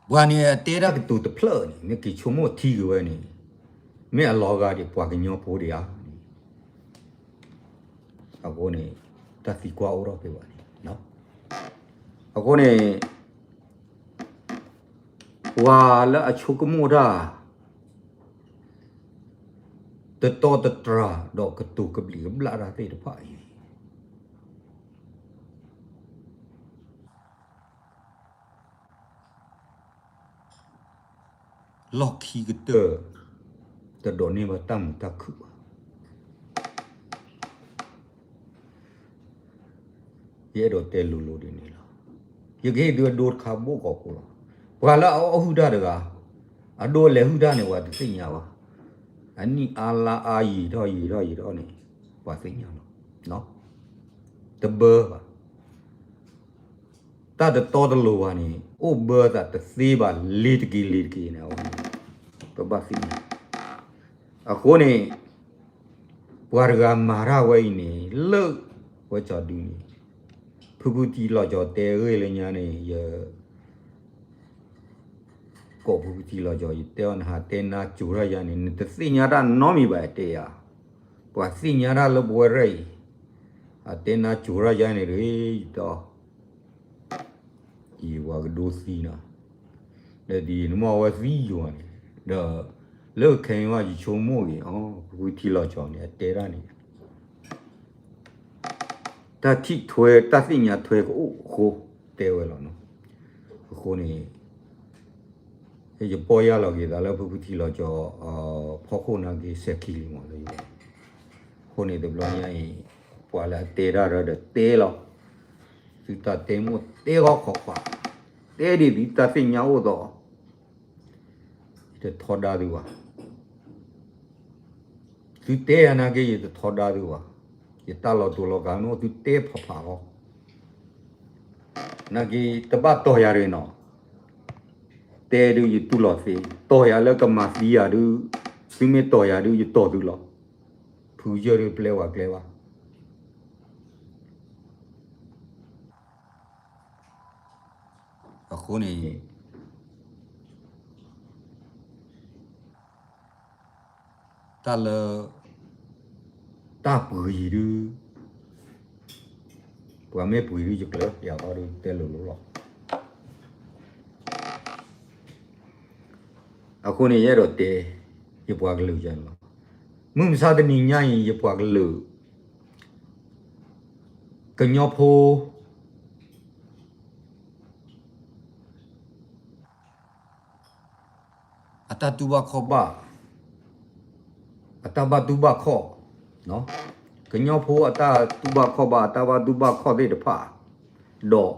ပှၤန့ၣ်တဲတၢ်ကတိၤတဖျၢၣ်န့ၣ် မ့ၢ်က့ၤဆိကမိၣ်ထံက့ၤဝဲန့ၣ် မ့ၢ်အလီၤဂာ်ဒံးပှၤကညီဖိဒံးဧါန့ၣ်. အဃိန့ၣ် တၢ်သံကွၢ်အိၣ်ထီၣ်ဖဲဘၣ်န့ၣ် အဃိန့ၣ် ပှၤလၢအဆိကမိၣ်တၢ် တတီတတြၢ် ဒီးကတိၤကဘျံးကဘျၣ်တၢ်သ့ၣ်တဖၣ်အံၤ လီၢ်ခံကတၢၢ် တဒိးန့ၢ်ဘၣ်တၢ်မုာ်တၢ်ခုၣ်ဘၣ်. ယအဲၣ်ဒိးတဲလိၤလိၤဒ်န့ၣ်လီၤ. ယကဟ့ၣ်သုအဒိတခါဘိၣ်ကီးဖိလီၤ. ပှၤလၢအအီၣ်ဟုၣ်တၢ်တဂၤ အဒိအလဲၤဟုၣ်တၢ်န့ၣ် ပှၤတသ့ၣ်ညါဘၣ်. အနံၣ်အါလါအါယံာ်ထီၣ်ယံာ်ထီၣ်ယံာ်ထီၣ်န့ၣ် ပှၤသ့ၣ်ညါလီၤ. တဘၢဘၣ်. တၢ်တတီတလိၤဘၣ်န့ၣ် အိၣ်ဘၢသးတသ့ဘၣ် လ့ၤတက့ၤလ့ၤတက့ၤန့ၣ် ပဘၣ်သ့ၣ်ညါ. အဃိန့ၣ် ပှၤတဂၤမၤတၢ်ဝဲအံၤန့ၣ် လၢဝဲကၠီဒုန့ၣ် ဖုဖုထံလီၤကၠီတဲဂ့ၢ်လၢညါန့ၣ် ယ ကိးဖုဖုထံလီၤကၠီ ယတဲအီၤ နဟးတဲနါစိၤထီၣ်ယၤန့ၣ် နတသ့ၣ်ညါတၢ်နီတမံၤဘၣ်တဲယၤ. ပှၤသ့ၣ်ညါတၢ်လၢပဝဲရဲၣ်အံၤ အတဲနါစိၤထီၣ်ယၤန့ၣ်တဂ့ၤ ယတဲအီၤ ယပှၤကဒိသံနီၤ, ဒီးဒ်ယနမီၢ်ဝဲသံယိၤန့ၣ်, ဒီးလၢခဲအံၤမး ယဆိကမိၣ်ဂ့ၤအီၤ ဖုဖုထံလီၤကၠီန့ၣ် အတဲတၢ်န့ၣ် တၢ်ထံၣ်ထွဲ တၢ်သ့ၣ်ညါထွဲကအိၣ်အဃိ တဲဝဲလီၤနီၤ. အဃိန့ၣ် ယပီၢ်ယၢ်လီၤက့ၤသးလၢဖုဖုထံလီၤကၠီ ဖီခိၣ်နာ်က့ၤစဲးခံလံမးလၢယိၤ, အဃိန့ၣ်တဘျီညါအံၤ ပှၤလၢအတဲတၢ်ဒီးတဲလီၤ, သုတၢ်တဲမိၣ်တဲဂီၢ်ခိးခွါ, တဲဒ်သုတၢ်သ့ၣ်ညါအိၣ်သိး ယတထီဒါသုဘၣ်. သုတဲယၤနာ်က့ ယတထီဒါသုဘၣ်. ယတၢ်လီၤတူာ်လီၤကာ်မ့ၢ်အိၣ် သုတဲဖးဖးလီၤ. နာ်က့ တဘၣ်တီၢ်ယၤတဂ့ၤနီၤ, တဲဒုးယတူၢ်လိာ်သ့, တီၢ်ယၤလၢကမၤသံယၤဒုး, သုမ့ၢ်တီၢ်ယၤဒုး ယတီၢ်သုလီၤ. ဖုယၢၢ်ဒုးပျဲဝဲကျဲဘၣ်. အဃိန့ၣ် တၢ်လၢ တၢ်ပှ့ၤဒုး ပှၤမ့ၢ်ပှ့ၤဒုးယကျၢၤ ယၤဃီဒုးတဲလိၤလိၤလီၤ. အဃိန့ၣ် ယအဲၣ်ဒိးတဲ ယပှၤကလုာ်ယၤန့ၣ်လီၤ. မုၢ်မဆါတနံၤညါအံၤ ယပှၤကလုာ် ကညီဖိ အတၢ်တူၢ်ဘၣ်ခီၣ်ဘၣ်, အတၢ်ဘၣ်တူၢ်ဘၣ်ခီၣ်, ကညီဖိအတၢ်တူၢ်ဘၣ်ခီၣ်ဘၣ် အတၢ်ဘၣ်တူၢ်ဘၣ်ခီၣ်သ့ၣ်တဖၣ်, ဒီး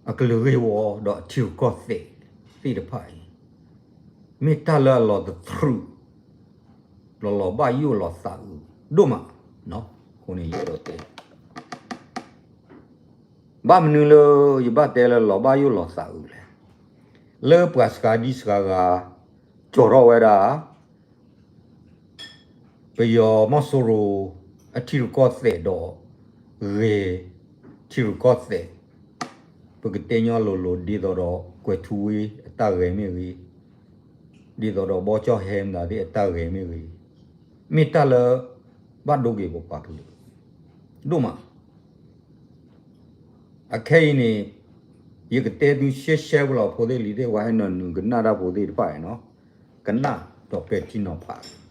အကလုာ်ဂ့ၢ်ဝီ ဒီးအထံရူၢ်ကီၢ်သဲးသ့ၣ်တဖၣ်အံၤ မ့ၢ်တၢ်လၢအလီၤသထြူး လီၤလီၤဘၣ်ယိၣ်လီၤသးအုးဒိၣ်မး, အဃိန့ၣ်ယအဲၣ်ဒိးတဲ ဘၣ်မနုၤလၢယဘၣ်တဲလၢလီၤဘၣ်ယိၣ်လီၤသးအုးလဲၣ်. လၢပှၤစှၤဒံစှၤဂၤ ကၠီၤထီၣ်ဝဲဒၣ် ပယီၤမီၢ်စိရိၤ အထံရူၢ်ကီၢ်သဲးဒီး ဂဲၤထံရူၢ်ကီၢ်သဲး, ပကတဲညီလိၤလိၤ ဒ်သိးဒီးကွဲၤထူဝ့အတၢ်ဂဲၤမ့ၢ်ဂ့ၤ, ဒ်သိးဒီးဘီကၠီၣ်ဟဲမတၤသ့ၣ်အတၢ်ဂဲၤမ့ၢ်ဂ့ၤ, မ့ၢ်တၢ်လၢ ဘၣ်ဒိဂ့ၤပပှၤကလုာ် ဒိၣ်မး. အခဲအံၤန့ၣ် ယကတဲသုရှဲရှဲဖိလီၤ ဖိသ့ၣ်လံၤသ့ၣ် ပှၤဟဲနုာ်ကနၣ်တၢ်ဖိသ့ၣ်လံၤသ့ၣ် ပှၤဟဲနုာ်ကနၣ်ဒီးပဲာ်ထံနီၤဖး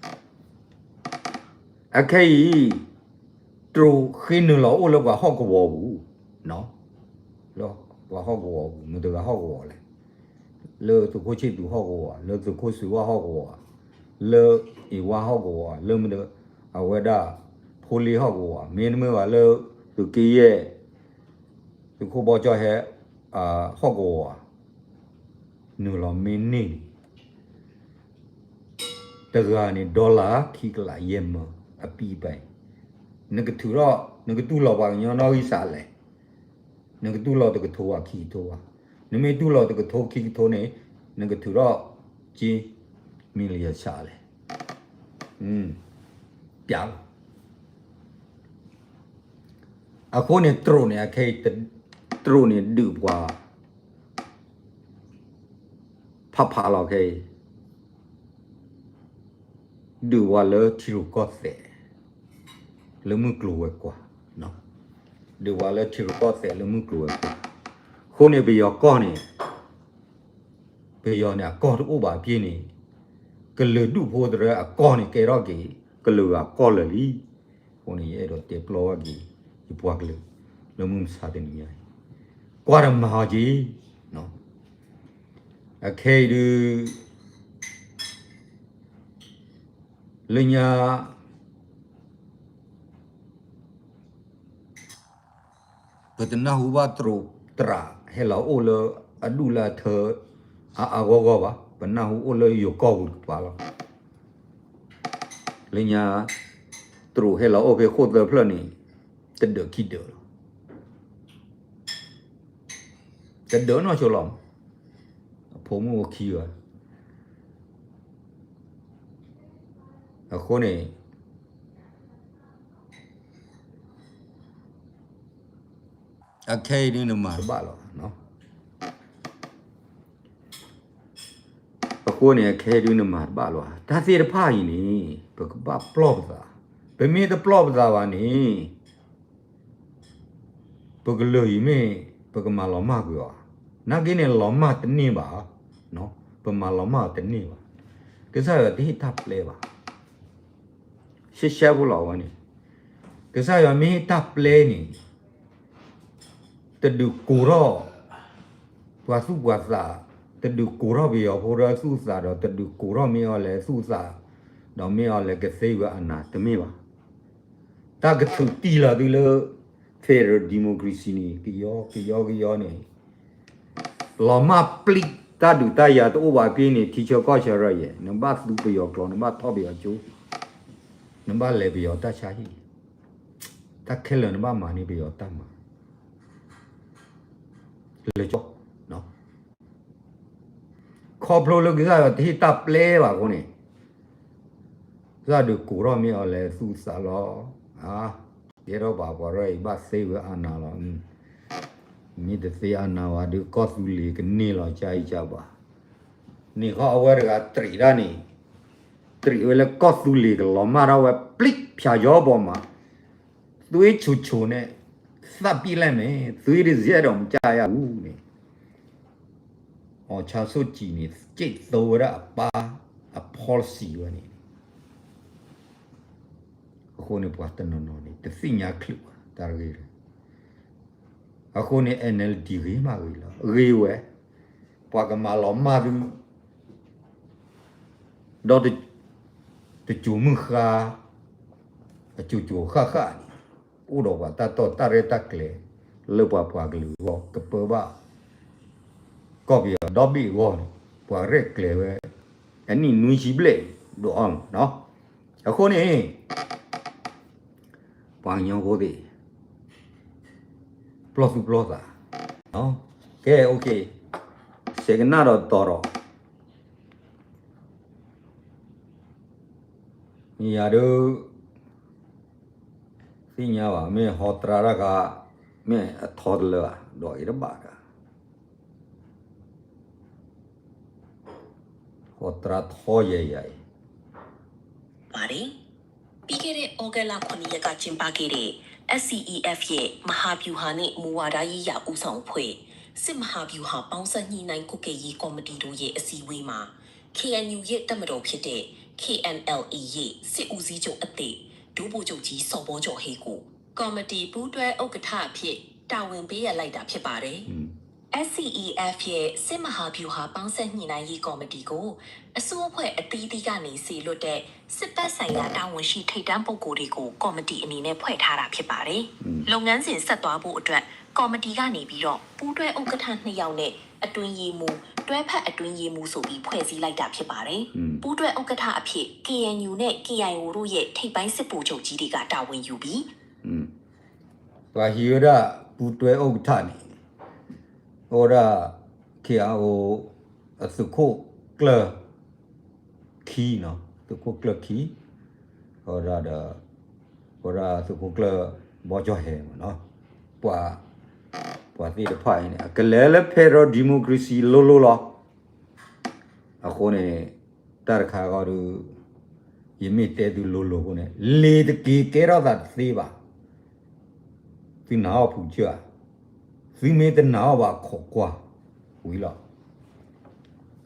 အခဲအံၤ တရူးဃ့နုာ်လီၤအိၣ်လၢပှၤဟီၣ်ကဝီၤပူၤ, လၢပှၤဟီၣ်ကဝီၤပူၤ မတၤတဂၤဟီၣ်ကဝီၤလဲၣ်, လၢသုးခိၣ်ဆံၣ်သူးဟီၣ်ကဝီၤ, လၢသုးခိၣ်စူၤဝၣ်ဟီၣ်ကဝီၤ, လၢအ့ၣ်ဝါဟီၣ်ကဝီၤ, လၢမတၤ အဝဲဒၣ် ဖိလ့ဟီၣ်ကဝီၤ, မ့တမ့ၢ်ဘၣ်လၢ သုးက့ယဲၢ် သုးခိၣ်ဘီကၠီၣ်ဟဲ ဟီၣ်ကဝီၤ နုာ်လီၤမ့ၢ်န့ၢ်န့ၣ် တဂၤန့ၣ် dollar ခံကလးယဲၢ်မၢ အပံပၤ, နကထုးထီၣ် နကတူၢ်လိာ်ပှၤကညီနီၣ်ဂံၢ်စးလဲၣ်, နကတူၢ်လိာ်တကထိဘၣ်ခံကထိဘၣ်, နမ့ၢ်တူၢ်လိာ်တကထိခံကထိန့ၣ် နကထုးထီၣ်က့ million စးလဲၣ်, ပျးလီၤ. အဃိန့ၣ် တရူးန့ၣ် အခဲအံၤ တရူးန့ၣ်ဒုးပှၤ ဖးဖးလီၤခဲအံၤ, ဒုးပှၤလၢထံရူၢ်ကီၢ်သဲး လၢမုၢ်ကျိၤဝဲၤကွာ်, ဒုးပှၤလၢထံရူၢ်ကီၢ်သဲးလၢမုၢ်ကျိၤဝဲၤကွာ် အဃိန့ၣ်ပယီၤကီၢ်န့ၣ် ပယီၤန့ၣ်အကီၢ်တအိၣ်ဘၣ်အပြ့ၢ်န့ၣ် ကလုာ်ဒူၣ်ဖိတရၢအကီၢ်န့ၣ်ကဲထီၣ်က့ၤ ကလုာ်ဂၤကီၢ်လၢာ်လံ. အဃိန့ၣ် ယအဲၣ်ဒိးတဲပျီဝဲက့ၤ ယပှၤကလုာ် လၢမုၢ်မဆါတနံၤညါအံၤ ကွၢ်တမၤအီၤက့ၤ အခဲအံၤဒုး လၢညါ ပတနၢ်ဟူဘၣ်တရူးတရးဟဲလီၤအိၣ်လၢအဒူၣ်လၢအထၢ အါအါဂီၢ်ဂီၢ်ဘၣ်. ပနၢ်ဟူအိၣ်လၢယိၤကီၢ်ပူၤတကပၤလီၤ. လၢညါ တရူးဟဲလီၤအိၣ်ဖဲဃိၣ်သၢဖျၢၣ်န့ၣ် တဒၢးခံဒၢးလီၤ. တဒၢးနီၢ်ဆိလီၤ. အဖိမုၣ်အိၣ်ခံဂၤ အဃိန့ၣ် အခဲအံၤဒုးနမၤတဘၣ်လီၤ. အဃိန့ၣ် အခဲအံၤဒုးနမၤတဘၣ်လီၤ. တၢ်သ့ၣ်တဖၣ်အံၤန့ၣ် ပကဘၣ်ပျီၢ်ပသး, ပမ့ၢ်တပျီၢ်ပသးဘၣ်န့ၣ် ပကလုာ်အံၤမ့ၢ် ပကမၤလီၤမၢ်ကွံာ်အီၤ, နာ်က့န့ၣ် လီၤမၢ်တန့ၢ်ဘၣ်, ပမၤလီၤမၢ်အီၤတန့ၢ်ဘၣ်. ကစၢ်ယွၤတဟ့ၣ်တၢ်ပျဲဘၣ်. ရှဲရှဲဖိလီၤဝဲန့ၣ်, ကစၢ်ယွၤမ့ၢ်ဟ့ၣ်တၢ်ပျဲန့ၣ် တဒုးကိးထီၣ် ပှၤသူၣ်ပှၤသး, တဒုးကိးထီၣ်ပယီၤဖိဒီးသူၣ်သးဒီး တဒုးကိးထီၣ်မ့ၢ်အီၤလဲၤသူၣ်သး, ဒီးမ့ၢ်အီၤလဲၤကသ့ဝဲအနၢ်တမ့ၢ်ဘၣ်. တၢ်ကထုးတံၢ်လီၤသုလၢ federal democracy န့ၣ် ကယီကယီကယီန့ၣ် လီၤမၢ်ပျံၤ တၢ်ဒုးတၢ်ယၤတအိၣ်ဘၣ်အပြ့ၢ်န့ၣ် ထံဆၢကီၢ်ဆၢရၢယဲၢ် နဘၣ်သူပယီၤကျိာ် နဘၣ်ထီၣ်ပယီၤကၠိ, နဘၣ်လဲၤပယီၤတၢ်ဆါဟံၣ်, တၢ်ခဲလၢာ်နဘၣ်မၤန့ၢ်ပယီၤတၢ်မၤ လၢကၠီ ခီဖျိလၢကစၢ်ယွၤတဟ့ၣ်တၢ်ပျဲဘၣ်အဃိန့ၣ် ကစၢ်ဒုးကိးထီၣ်မ့ၢ်အီၤလဲၤသူၣ်သးလီၤ. ကဲထီၣ်ဘၣ်ပှၤရၢအံၤဘၣ်သ့ဝဲအနၢ်လီၤ. မ့ၢ်တသ့အနၢ်ဝဲဒုးကီၢ်သူလ့ၤကန့ၢ်လီၤ ကၢအံၤကၢဘၣ်. န့ၣ်ခီအဝဲတဂၤတရံးဒၣ်န့ၣ် တရံးဝဲလၢကီၢ်သူလ့ၤကလီၤမၢ်ထီၣ်ဝဲ ပျံၤဖၠးယီဘီမး သွေးချိုချိုနဲ့ သတ်ပစ်လိုက်မယ်, သွေးတစဲတော့မကြရဘူးန့ၣ် အောင်ဆန်းစုကြည်န့ၣ် စံးသိးဝဲဒၣ်အပၢ်အ policy ဝဲန့ၣ် အဃိန့ၣ် ပှၤတနီၤနီၤန့ၣ် တသ့ၣ်ညါချုးဘၣ် တၢ်တဂ့ၤလၢ အဃိန့ၣ် NLD ဂ့ၤမးဂ့ၤလီၤ ဂ့ၤဝဲ ပှၤကမၤလီၤမၢ်သု ဒီး တစိၤမုၢ်ဃါ အစိၤစိၤဃၣ်ဃၣ်န့ၣ် အိၣ်ဒီးပှၤတၢ်တီၢ်တၢ်ရဲၣ်တၢ်ကျဲၤ လၢပှၤပှၤကလုာ်အဂီၢ် ကပၢဘၣ် ကီၢ်ပယီၤဒီဘ့ၣ်အဂီၢ်န့ၣ် ပှၤရဲၣ်ကျဲၤဝဲ အနံၣ်နွံဆံဘျဲၣ် ဒိးအီၣ်မးနီၤ. အဃိန့ၣ် ပှၤကညီဖိသ့ၣ် ပျီၢ်သူၣ်ပျီၢ်သး ကဲ OK စဲးကနၣ်ဒီးတီၤဒီး ယၤဒုး သ့ၣ်ညါဘၣ် မ့ၢ်ဟီတြါတၢ်ခါ မ့ၢ်အထီတလၢဘၣ် ဒီးအံၤတဘၣ်ဒီး ဟီတြါထီယဲယၤအံၤ ပါတယ်။ ပြီးခဲ့တဲ့ သြဂုတ်လ ခုနစ်ရက်က ကျင်းပခဲ့တဲ့ SCEF ရဲ့ မဟာဗျူဟာနဲ့ မူဝါဒရေးရာ ဦးဆောင်အဖွဲ့ စစ်မဟာဗျူဟာ ပေါင်းစပ်ညှိနှိုင်းကွပ်ကဲရေးကော်မတီတို့ရဲ့ အစည်းအဝေးမှာ KNU ရဲ့ တပ်မတော်ဖြစ်တဲ့ KNLA ရဲ့ စစ်ဦးစီးချုပ်အသစ် ဒုဗိုလ်ချုပ်ကြီး စော်ဘောကျော်ဟေးကို ကော်မတီပူးတွဲဥက္ကဋ္ဌအဖြစ် တာဝန်ပေးအပ်လိုက်တာဖြစ်ပါတယ်။ SCEF ရဲ့ စစ်မဟာဗျူဟာပေါင်းစပ်ညှိနှိုင်းရေးကော်မတီကို အစုအဖွဲ့အသီးသီးကနေ စေလွှတ်တဲ့ စစ်ဘက်ဆိုင်ရာတာဝန်ရှိထိပ်တန်းပုဂ္ဂိုလ်တွေကို ကော်မတီအနေနဲ့ဖွဲ့ထားတာဖြစ်ပါတယ်။ လုပ်ငန်းစဉ်ဆက်သွားဖို့အတွက် ကော်မတီကနေပြီးတော့ ပူးတွဲဥက္ကဋ္ဌနှစ်ယောက်နဲ့ အတွင်းရေးမှူး၊ တွဲဖက်အတွင်းရေးမှူးဆိုပြီး ဖွဲ့စည်းလိုက်တာဖြစ်ပါတယ်။ ပူးတွဲဥက္ကဋ္ဌအဖြစ် KNU နဲ့ KIO တို့ရဲ့ထိပ်ပိုင်းစစ်ဗိုလ်ချုပ်ကြီးတွေက တာဝန်ယူပြီး ပှၤဟံးဝဲဒၣ် ပူးတွဲဥက္ကဋ္ဌန့ၣ် အိၣ်ဝဲဒၣ် KIO အသုးခိၣ်ကျၢၢ်ခံနီၤ သုးခိၣ်ကျၢၢ်ခံ အိၣ်ဝဲဒၣ်ဒီး အိၣ်ဝဲဒၣ်သုးခိၣ်ကျၢၢ် ဘီကၠီၣ်ဟဲမးနီၤ ပှၤ ပှၤသ့ၣ်တဖၣ်အံၤန့ၣ် အကလဲၤလၢ federal democracy လိၤလိၤလီၤ. အဃိန့ၣ် တၢ်တခါဃီဒီး ယမ့ၢ်တဲသုလိၤလိၤအဃိန့ၣ် လ့ၤတက့ၤကဲထီၣ်သးတသ့ဘၣ်. သုနၢ်ဟူဖုးကၢၢ်ဧါ သုမ့ၢ်တနာ်အီၤဘၣ်ခိးကွၢ်ဝံၤလီၤ.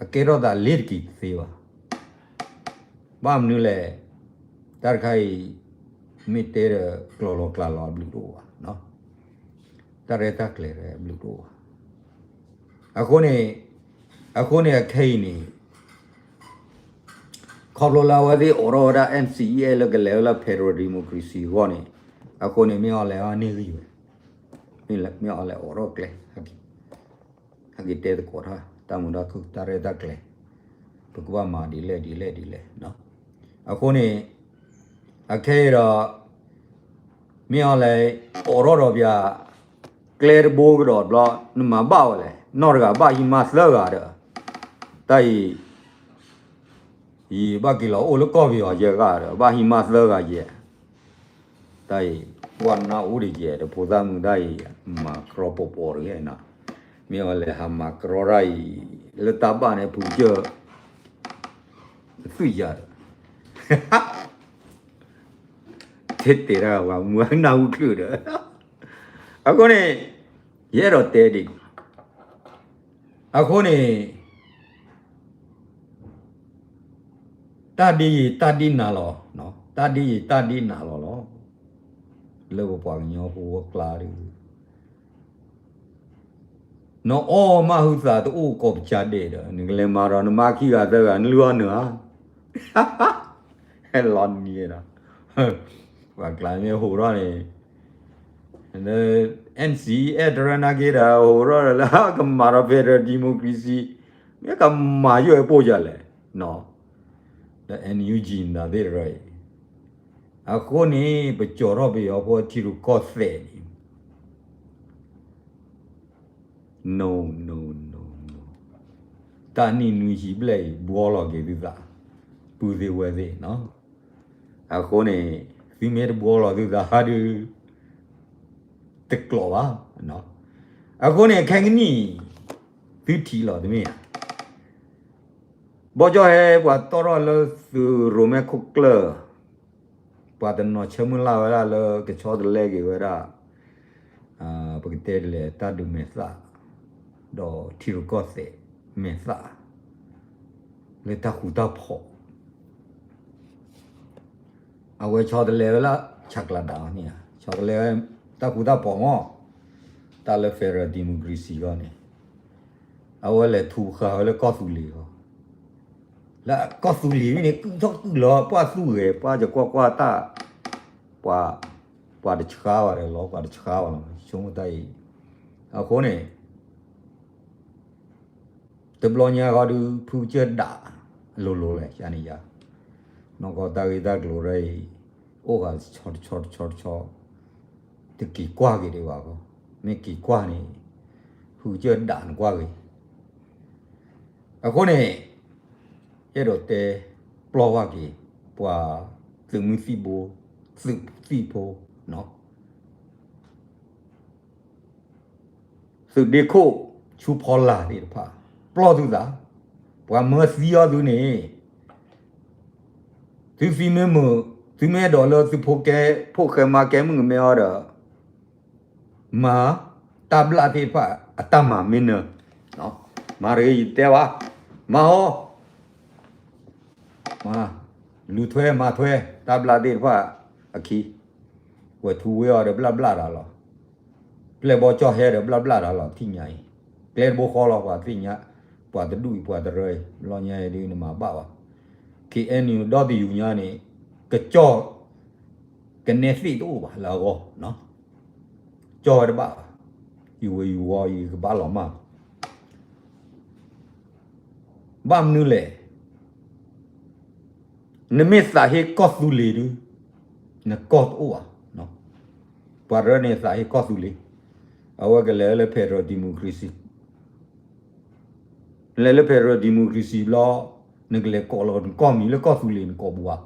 အကဲထီၣ်သးလ့ၤတက့ၤတသ့ဘၣ်. ဘၣ်မနုၤလဲၣ်, တၢ်တခါအံၤ မ့ၢ်တဲဒီးကျီၢ်လီၤကျါလီၤအဘျုးတအိၣ်ဘၣ်, တၢ်ရဲၣ်တၢ်ကျဲၤဒီးအဘျုးတအိၣ်ဘၣ်. အဃိန့ၣ်, အဃိန့ၣ်အခဲအံၤန့ၣ် ခီဖျိလၢအဝဲသ့ၣ်အိးထီၣ်ဝဲဒၣ် NCA လၢကလဲၤဝဲလၢ federal democracy အဂီၢ်န့ၣ်, အဃိန့ၣ် မ့ၢ်အီၤလဲၣ်အန့ၢ်ဂံၢ်ဝဲ, မ့ၢ်အီၤလဲၣ်အိးထီၣ်ကျဲ, ဟဲက့ၤတဲသကိးတၢ် တၢ်မုာ်တၢ်ခုၣ် တၢ်ရဲၣ်တၢ်ကျဲၤ, ပကဘၣ်မၤဒ်လဲၣ်ဒ်လဲၣ်ဒ်လဲၣ်. အဃိန့ၣ် အခဲအံၤဒီး မ့ၢ်အီၤလဲၣ် အိးထီၣ်ဒီးပၠး ကျဲတဘိကဒီးဘျီ နမၤဘၣ်ဝဲလဲၣ်, နီၢ်တဂၤဘၣ်ဟံးမါသၢဂၤဒီး တၢ်အံၤ ယဘၣ်က့ၤလီၤအိၣ်လၢကီၢ်ပယီၤယဲၢ်ဂၤဒီး ဘၣ်ဟံးမါသၢဂၤယဲၢ်, တၢ်အံၤ ကွၢ်နၢ်အိၣ်ဒံးယဲၢ် တဖိသၣ်မုၣ်တၢ်အံၤ မၤကြီပီၤပီၤတဂ့ၤနီၤ, မ့ၢ်အီၤလဲၣ်ဟးမၤကြီတၢ်အံၤ လၢတၢ်ဘၣ်န့ၣ် ဖုကစၢၢ် သွံၣ်ယၤဒီး ထဲတဲတၢ်ဝဲမူနၢ်ဟူချုးဒီး အဃိန့ၣ် ယအဲၣ်ဒိးတဲဒ်အံၤ, အဃိန့ၣ် တၢ်ဒ်ယံာ်တၢ်ဒ်နၤလီၤ, တၢ်ဒ်ယံာ်တၢ်ဒ်နၤလီၤလီၤ, လၢပပှၤကညီဖိအကျါဒီး နအီၣ်မးဟုသးတအိၣ်ကိးပစၢ်ဒဲးဒီး နကလဲၤမၤဒီးနမါခံဂၤသၢဂၤ နလုၢ်အီၣ်နုာ်ဧါ, ဟဲလီၤနံၤဒီး ပှၤကျါမ့ၢ်ဟိးထီၣ်န့ၣ် NCA တရၢနာ်က့ဒီး ဟိးထီၣ်ဒီးလၢကမၤဒီး federal democracy မ့ၢ်ကမၤယိၣ်အပိၢ်ယၤလဲၣ်, ဒီး NUG နသ့ၣ်တရၢအံၤ, အဃိန့ၣ် ပကၠီၤထီၣ်ပယီၤဖိထံရူၢ်ကီၢ်သဲးန့ၣ် no no no no, တၢ်နံၣ်နွံဆံဘျဲၣ်အံၤ ဘှီလီၤက့ၤသုသး ပုၢ်သ့ၣ်ဝဲၢ်သ့ၣ်နီၤ, အဃိန့ၣ် သုမ့ၢ်တဘှီလီၤသုသးဟါဒုး တကျိးဘၣ်, အဃိန့ၣ် ခဲကနံၣ် သုထံၣ်လီၤတမ့ၢ်ဧါ, ဘီကၠီၣ်ဟဲပှၤတီၣ်ထီၣ်လၢသုးရိၣ်မဲခိၣ်ကျၢၢ် ပှၤတနီၤဆၢမုၢ်လၢ်ဝဲဒၣ်လၢကဆီတလဲက့ၤဝဲဒၣ် ပကတဲဒ်လဲၣ် တၢ်ဒုးမဲာ်သၣ် ဒီးထံရူၢ်ကီၢ်သဲးမဲာ်သၣ် လၢတၢ်ဃူတၢ်ဖိး အဝဲဆီတလဲဝဲလၢ ဆၣ်ကျါဒၣ်န့ၣ် ဆီတလဲဝဲ တၢ်ဃူတၢ်ဖိးမး တၢ်လၢ federal democracy အဂီၢ်န့ၣ် အဝဲလဲၤထူဃာ်ဝဲလၢကီၢ်သူလ့ၤအဂီၢ် လၢကီၢ်သူလ့ၤမ့ၢ်န့ၣ် ကုၢ်ထီၣ်ကုၢ်လီၤ ပှၢ်သူၣ်ဂဲၤ ပှၢ်ယကွၢ်ကွၢ်တၢ် ပှၤ ပှၤတဆှါဘၣ်ဒီးလီၤ ပှၤတဆှါဘၣ်လီၤ ဆိကမိၣ်တၢ်အံၤ အဃိန့ၣ် တဘျီညါဃီဒုး ဖုကစၢၢ်ဒၣ် အလိၤလိၤလဲၣ် ယန့ၣ်ယၤ နီၢ်ကီၢ်တၢ်ဂ့ၢ်တၢ်ကျိၤရၢအံၤ အိၣ်ဃာ်တဆီတဆီတဆီတဆီ တက့ၤကွၢ်က့ၤဒံးဘၣ်ဃီ မ့ၢ်က့ၤကွၢ်န့ၣ် ဖုကစၢၢ်ဒၣ်နကွၢ်က့ၤ အဃိန့ၣ် အဲၣ်ဒိးတဲပျီၢ်ဘၣ်က့ၤ ပှၤသုးမုၢ်သံၣ်ဘိ သုးသံၣ်ဖိ သုးဒ့ခိၣ် ဆူဖီလာ်သ့ၣ်တဖၣ် ပျီၢ်သုသး ပှၤမၢသံအီၤသုန့ၣ် သုသံမ့ၢ်မုာ် သုမ့ၢ်အဲၣ်ဒိးလၢသုဖိကဲ ဖိၣ်ဃဲမါကဲမုၣ်ကမဲအီၤဒီး မၤ တၢ်ဘျၣ်သ့ၣ်တဖၣ် အတၢ်မၤမ့ၢ်နၢၤ မၤတဂ့ၤယတဲဘၣ် မၤဟီ မၤ လူၤထွဲမၤထွဲ တၢ်ဘျၣ်သ့ၣ်တဖၣ်အခံ ဝဲၤထူဝ့အီၤဒီးဘျၣ်ဘျၣ်တၢ်လီၤ ပျဲၢ်ဘီကၠီၣ်ဟဲဒီးဘျၣ်ဘျၣ်တၢ်လီၤ ထံၣ်ညါအံၤ ကျဲတဘိဃီလီၤ ပှၤသ့ၣ်ညါ ပှၤတဒူၣ်အံၤ ပှၤတရၢအံၤ လီၤညါအံၤဒုးနမၤဘၣ်ဘၣ် ခ့ၣ်အဲၣ်ယူၣ် ဒီတယူၣ်ညါန့ၣ် ကၠီၣ် ကနဲသ့ၣ်တအိၣ်ဘၣ်လၢအဂီၢ် ကၠီၣ်ဝဲတဘၣ်ဘၣ် ယူၤဝဲယူၤဝီအံၤကဘၣ်လီၤမၢ် ဘၣ်မနုၤလဲၣ် နမ့ၢ်သးဟ့ကီၢ်သူလ့ၤဒုး နကီၢ်တအိၣ်ဘၣ် ပှၤတရၢန့ၣ်သးဟ့ကီၢ်သူလ့ၤ အဝဲကလဲၤလၢ federal democracy လဲၤလၢ federal democracy ဘျီ နကလဲၤကိးလီၤနကီၢ်မံၤလၢကီၢ်သူလ့ၤနကိးဘၣ်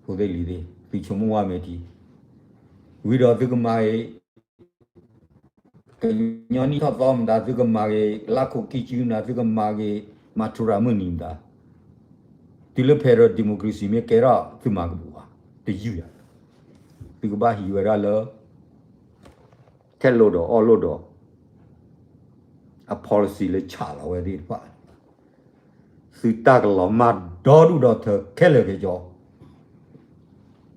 ဖိသ့ၣ်လံၤသ့ၣ် သုဆိကမိၣ်ဝဲမ့ၢ်ထံ ဝံၤဒီးသုကမၤဂ့ၤ ကညီနံၣ်ထီၣ်သီမတၤ သုကမၤဂ့ၤ လါခိၣ်ကံၢ်စုမတၤ သုကမၤဂ့ၤ မၤထူရၤမုၢ်နံၤမတၤ တုၤလၢ federal democracy မ့ၢ်ကဲထီၣ် သုမၤကဘူၣ်ဘၣ် တယုၢ်ယၤ သုကဘၣ်ဟံးဝဲဒၣ်လၢ ထဲးလိာ်ဒီးအီၣ်လိာ်ဒီး အ policy လၢဆးလီၤဝဲသ့ၣ်တဖၣ် သုတၢ်ကလီၤမၢ်ဒီဒူၣ်ဒီထၢခဲလၢာ်ခဲဆ့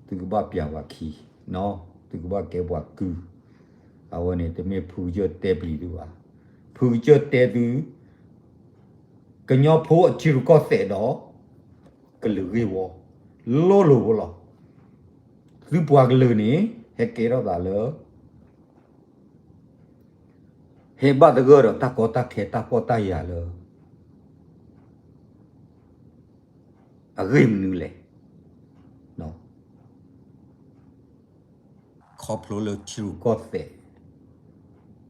သုကဘၣ်ပျၢ်ပှၤခံ, သုကဘၣ်ကဲပှၤကုၢ်, အဝဲန့ၣ်တမ့ၢ်ဖုကစၢၢ်တဲပျံၤသုဘၣ်. ဖုကစၢၢ်တဲသု ကညီဖိအထံရူၢ်ကီၢ်သဲးဒီး ကလုာ်ဂ့ၢ်ဝီ လိၤလိၤဖိလီၤ. သုပှၤကလုာ်န့ၣ် ဟဲကဲထီၣ်သးလၢ ဟဲဘၣ်သဂၢၢ်ဒီးတၢ်ကီတၢ်ခဲတၢ်ဖှီၣ်တၢ်ယာ်လၢ အဂ့ၢ်မနုၤလဲၣ်. ခီဖျိလၢထံရူၢ်ကီၢ်သဲး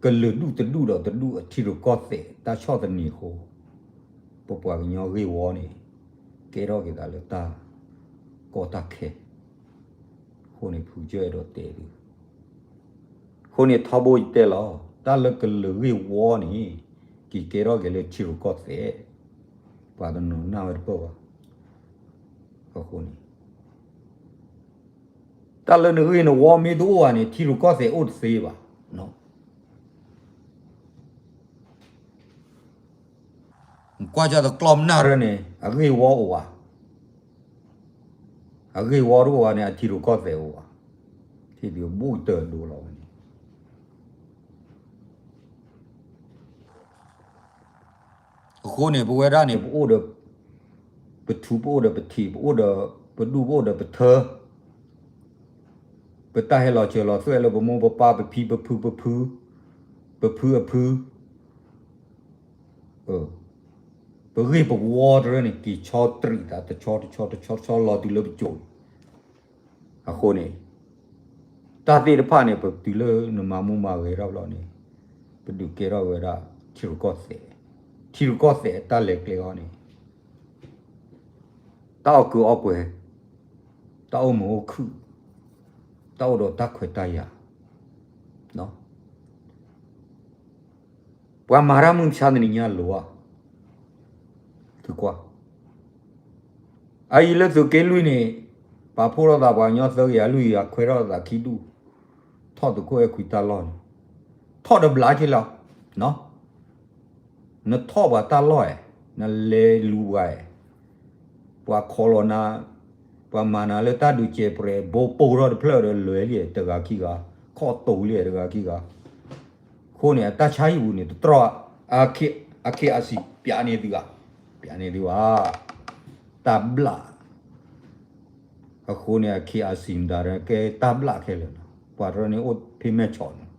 ကလုာ်ဒူၣ်တဒူၣ်ဒီးတဒူၣ်အထံရူၢ်ကီၢ်သဲးတၢ်ဆီၣ်သနံးအဃိ ပပှၤကညီဂ့ၢ်ဝီန့ၣ် ကဲထီၣ်က့ၤသးလၢတၢ်ကီတၢ်ခဲ အဃိန့ၣ်ဖုကစၢၢ်အဲၣ်ဒိးတဲသု အဃိန့ၣ်ထီဘိယတဲလီၤ တၢ်လၢကလုာ်ဂ့ၢ်ဝီန့ၣ် က့ၤကဲထီၣ်က့ၤလၢထံရူၢ်ကီၢ်သဲး ပှၤတနီၤနၢ်ဝဲတပၢၢ်ဘၣ်. အဃိန့ၣ် တၢ်လၢနဂ့ၢ်နဝီမ့ၢ်တအိၣ်ဘၣ်န့ၣ် ထံရူၢ်ကီၢ်သဲးအိၣ်တသ့ဘၣ်. ကွၢ်ကၢ်တကျီၢ်မနၢ်ရၢန့ၣ် အဂ့ၢ်ဝီအိၣ်ဘၣ်, အဂ့ၢ်ဝီတအိၣ်ဘၣ်န့ၣ် အထံရူၢ်ကီၢ်သဲးအိၣ်ဘၣ်, ထံဒုးဘူးကတၢၢ်ဒိလီၤဝဲန့ၣ် အဃိန့ၣ် ပဝဲဒၣ်န့ၣ် ပအိၣ်ဒီး ပထူ ပအိၣ်ဒီးပထံး ပအိၣ်ဒီးပဒူၣ် ပအိၣ်ဒီးပထၢ ပတၢ်ဟဲလီၤစၢၤလီၤသွဲၣ်လၢပမိၢ်ပပၢ် ပဖံပဖု ပဖု ပဖုအဖု ပဂ့ၢ်ပဝီတရၢန့ၣ် က့ၤဆီတရံးသးတဆီတဆီတဆီတဆီလီၤတုၤလၢပစိၤ အဃိန့ၣ် တၢ်သ့ၣ်တဖၣ်န့ၣ် ပတုၤလၢနမၤမူမၤဂဲၤထီၣ်ဘျီန့ၣ် ပဒုးကဲထီၣ်ဝဲဒၣ် ထံရူၢ်ကီၢ်သဲး, ထံရူၢ်ကီၢ်သဲးတၢ်လဲၤကျဲအီၤန့ၣ် တၢ်အီၣ်ကုးအီပှဲၤ, တၢ်အိၣ်မုာ်အိၣ်ခုၣ်, တၢ်အိၣ်ဒီးတၢ်ခွဲးတၢ်ယာ် ပှၤမၤတၢ်မုၢ်မဆါတနံၤညါလိၤဧါ, သုကွၢ်, အအံၤလၢသုးက့လွံၢ်န့ၣ် ပာ်ဖှိၣ်ထီၣ်သးပှၤကညီသၢကယၤလွံၢ်ကယၤခွဲးထီၣ်သးခံဒူၣ်, ထီၣ်သုးခိၣ်အဲၣ်ခွံတၢ်လီၢ်န့ၣ်, ထီၣ်ဒီးဘျးက့လီၤ, နထီၣ်ပှၤတၢ်လီၢ်ဧါ, နလဲၤလူၤပှၤဧါ, ပှၤခိးလီၤနၤ, ပှၤမၤနၤလၢတၢ်ဒုးကဲးပြဲး ဘိပိၢ်ထီၣ်တဖျၢၣ်ဒီးလဲၤလံ တဂၤခံဂၤ, ခီၣ်တိၤလံတဂၤခံဂၤ, အဃိန့ၣ် အတၢ်ဆါဟံၣ်ပူၤန့ၣ် တတြီၢ်, အခ့အစံး ပျးန့ၢ်သုဧါ, ပျးန့ၢ်သုဧါ, တၢ်ဘျၣ်, အဃိန့ၣ် အခ့အစံးမတၤကဲတၢ်ဘျၣ်ခဲလၢာ်လီၤ, ပှၤတရၢန့ၣ်အိၣ်ဖဲမဲၢ်ဆီးန့ၣ်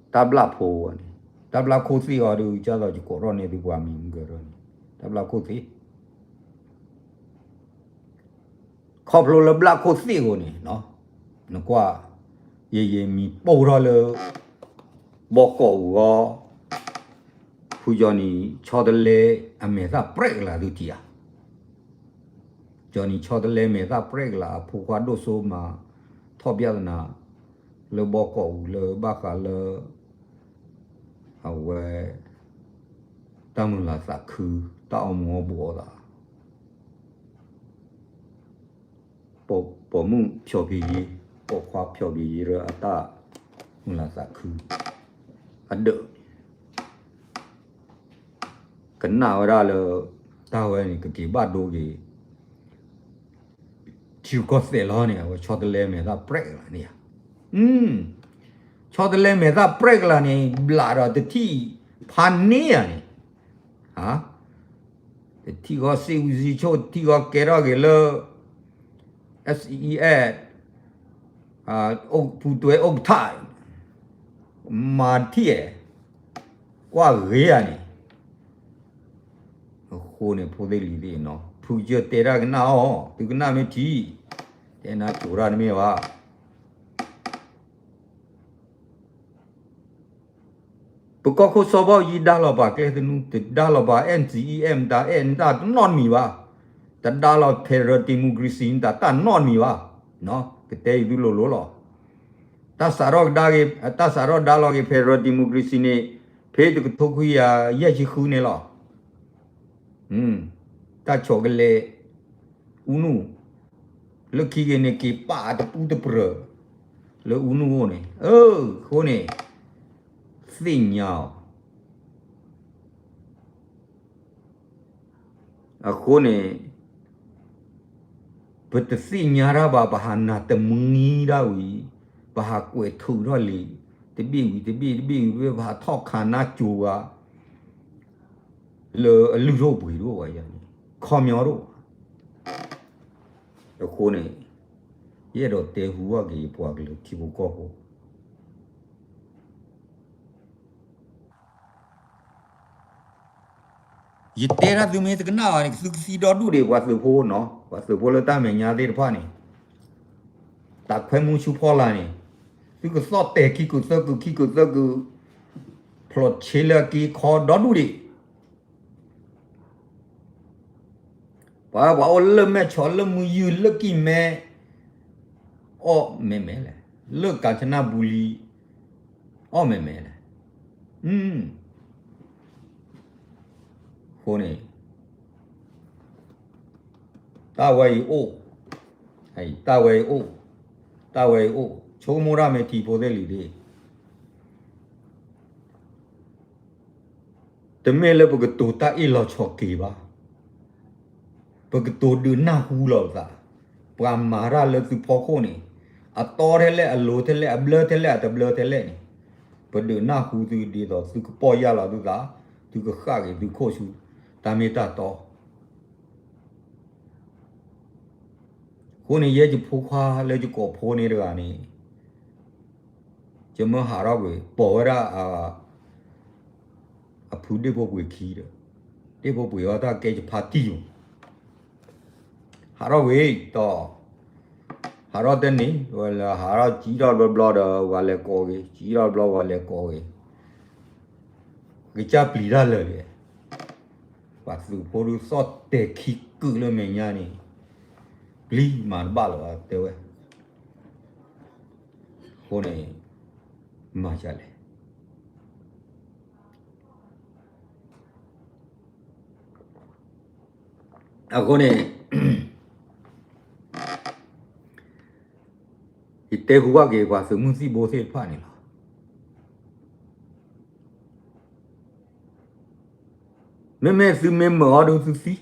တၢ်ဘျၣ်ဖိအီၤန့ၣ်, တၢ်ဘျၣ်ခိၣ်သ့ၣ်အီၤဒီး ကၢ်သိးယကိးထီၣ်န့ၢ်သုပှၤမံၤမုၢ်ကရၢန့ၣ်, တၢ်ဘျၣ်ခိၣ်သ့ၣ်, ခီဖျိလၢဘျၣ်ခိၣ်သ့ၣ်အဃိန့ၣ်, နကွၢ်, ယယံာ်မံၤပိၢ်ထီၣ်လၢ ဘီကီးအူၤဂီၢ်, ဖုကၠီနံၤ ဆီတလဲအမဲာ်သၣ်ပြဲးကလးသုထံၣ်ဧါ ကၠီနံၤဆီတလဲမဲာ်သၣ်ပြဲးကလး အဖိခွါဒိၣ်စိမး ထီၣ်ပြဿနာ လၢဘီကီးအူၤလၢဘၣ်ဃးလၢ အဝဲ တၢ်မုာ်လၤသးခု တၢ်အီမူၤအီဘှီးသး ပိာ်မုၣ်ဖျိးဖံယံၤ ပိာ်ခွါဖျိးဖံယံၤရၢအတၢ်မုာ်လၤသးခု အဒၢး ကနၣ်ဝဲဒၣ်လၢ တၢ်ဝဲန့ၣ် ကက့ၤဘၣ်ဒိက့ၤ ထံရူၢ်ကီၢ်သဲးလီၤန့ၣ် အဝဲဆီတလဲမဲာ်သၣ်ပြဲးကလးန့ၣ်ဧါ. ဆီတလဲမဲာ်သၣ်ပြဲးကလးန့ၣ် ဘျးဒီးတထံၣ်ဖးန့ၢ်ဧါန့ၣ် တထံၣ်ဃီစ့ဝံစံဆိၣ် တထံၣ်ဃီကဲထီၣ်က့ၤလၢ SES ပူၤတွဲဥက္ကဋ္ဌ မၤတထံၣ်ဧါ ကွၢ်ဂ့ၤဧါန့ၣ် အဃိန့ၣ် ဖိသ့ၣ်လံၤသ့ၣ်နီၤ ဖုကစၢၢ်တဲတၢ်ကနၣ်အီၤ သုကနၣ်မ့ၢ်ထံ တဲနၤကိၤတၢ်တမ့ၢ်ဘၣ် ပကီၢ်ခိၣ်စီၤဘီယံၤဒါလီၤပာ်ကျဲသနူ တဒါလီၤပာ် NCA မတၤအဲၣ်နတၢ်တနီတမံၤဘၣ်. တဒါလီၤ federal democracy မတၤတၢ်နီတမံၤဘၣ်. ကတဲယသုလိၤလိၤလီၤ. တၢ်စးထီၣ်ကဒါက့ၤ တၢ်စးထီၣ်ဒါလီၤက့ၤ federal democracy န့ၣ် ဖဲတကထိခွံကယၤယဲၢ်ဆံဃုန့ၣ်လီၤ. တၢ်ဆီၣ်ကလဲၤ အူနူၢ် လၢခံက့ၤန့ၣ် က့ၤပာ်တပူတပြၢၤ လၢအူနူၢ်အိၣ်န့ၣ် အဃိန့ၣ် သ့ၣ်ညါအီၤ. အဃိန့ၣ် ပတသ့ၣ်ညါတၢ်ဘၣ် ပဟးနၢ်တမှံဒၣ်ဝံၤ, ပဟးကွဲးထုးထီၣ်လံာ် တဘ့ၣ်ဝံၤတဘ့ၣ် တဘ့ၣ်ဝံၤတဘ့ၣ် ပဟးထီၣ်ခးနါကိၤဂၤ လၢအလုၢ်ဒိၣ်ပှ့ၤဒိၣ်ဝဲယၤန့ၣ် ခီပညီတအိၣ်ဘၣ်. အဃိန့ၣ် ယအဲၣ်ဒိးတဲဟူဘၣ်က့ၤယပှၤကလုာ်ထံဖိကီၢ်ဖိ ယတဲဒၣ်သုမ့ၢ်တကနၣ်ဘၣ်န့ၣ် သုကသံဒီဒူၣ်ဒံး ပှၤသုးဖိနီၤ, ပှၤသုးဖိလၢတၢ်မဲာ်ညါသ့ၣ်တဖၣ်န့ၣ်, တၢ်ခွဲမူဆူဖီလာ်န့ၣ်, သုကသီၣ်တဲာ်ခံကုာ်သၢကုာ်ခံကုာ်သၢကုာ်, ဖျိးဆ့လၢအက့အခီဒီဒူၣ်ဒံး. ပှၤ ပှၤအိၣ်လၢမဲၢ်ဆီး လၢမုၢ်ယုၢ် လၢကံၢ်မဲ, အီၣ်မဲာ်မဲာ်လဲၣ်, လၢကၣ်စနၢ်ဘူလံ, အီၣ်မဲာ်မဲာ်လဲၣ်. အဃိန့ၣ် တၢ်ဝဲအံၤအိၣ်, တၢ်ဝဲအံၤအိၣ်, တၢ်ဝဲအံၤအိၣ်, ဆိကမိၣ်တၢ်မ့ၢ်ထံဖိသ့ၣ်လံၤဒ့ၣ် တမ့ၢ်လၢပကတိၤတၢ်အ့ၣ်လီၤဆီၣ်က့ၤဘၣ်. ပကတိၤဒုးနၢ်ဟူလီၤပသး, ပှၤမၤတၢ်လၢသုဖီခိၣ်န့ၣ်, အတီထဲလဲၣ် အလိၤထဲလဲၣ် အဘျၢထဲလဲၣ် အတဘျၢထဲလဲၣ်န့ၣ်, ပဒုးနၢ်ဟူသုဒ်သိးသုကပီၢ်ယၢ်လီၤသုသး, သုကဃၣ်က့ၤသုခိၣ်ဆူ တၢ်မ့ၢ်တၢ်တီ အဃိန့ၣ် ယဲယဖိခွါလၢယကိးဖိန့ၣ်တဂၤန့ၣ်, ယမၢဟးထီၣ်ကွံာ် ပိာ်ဝဲဒၣ် အဖုဒ့ၣ်ဖိပှ့ၤခံဒီး, ဒ့ၣ်ဖိပှ့ၤအီၣ်တၢ်ကဲယဖါတံၢ်မး, ဟးထီၣ်ကွံာ်ဒီး, ဟးထီၣ်တန့ၢ်ဝဲလၢ ဟးထီၣ်ကံထီၣ်ဘျီဘျီဒီး ဝၤလဲၤကိးဂ့ၤ, ကံထီၣ်ဘျီဝၤလဲၤကိးဂ့ၤ, ကစၢ်ပျံၤတၢ်လၢာ်က့ၤ, ပှၤသုးဖိဒုးသီၣ်တဲာ်ခံကုာ်လၢမဲာ်ညါန့ၣ်, ပျံၤမၤတဘၣ်လၢၤဘၣ်တဲဝဲ. အဃိန့ၣ် မၤဒ်လဲၣ်. အဃိန့ၣ် ယတဲဟူဘၣ်က့ၤပှၤသုးမုၢ်သံၣ်ဘိသ့ၣ်တဖၣ်န့ၣ်လီၤ. မ့မ့ၢ်သုမ့ၢ်မုာ်အီၤဒုးသုသံ,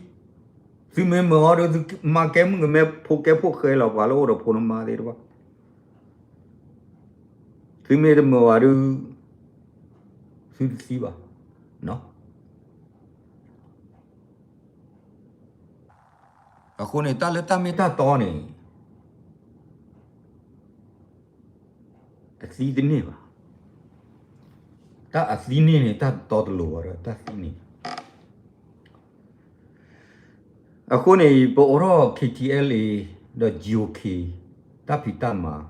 သုမ့ၢ်မုာ်အီၤဒုးသုမၤကဲမုၣ်ကမဲ ဖိကဲဖိဃဲလီၤပှၤလၢအိၣ်ဒီးဖိနမါသ့ၣ်တဖၣ်, သုမ့ၢ်တမုာ်ဘၣ်ဒုး သုတသံဘၣ်. အဃိန့ၣ် တၢ်လၢတၢ်မ့ၢ်တၢ်တီန့ၣ် အသံတန့ၢ်ဘၣ်. တၢ်အသံန့ၢ်န့ၣ် တၢ်တီတလိၤဘၣ်ဒီး တၢ်သံန့ၢ်. အဃိန့ၣ် ပအိးထီၣ် ခ့ထံအဲလ်အ့ ဒီး ကၠံအိၣ်ခ့ တၢ်ဖံးတၢ်မၤ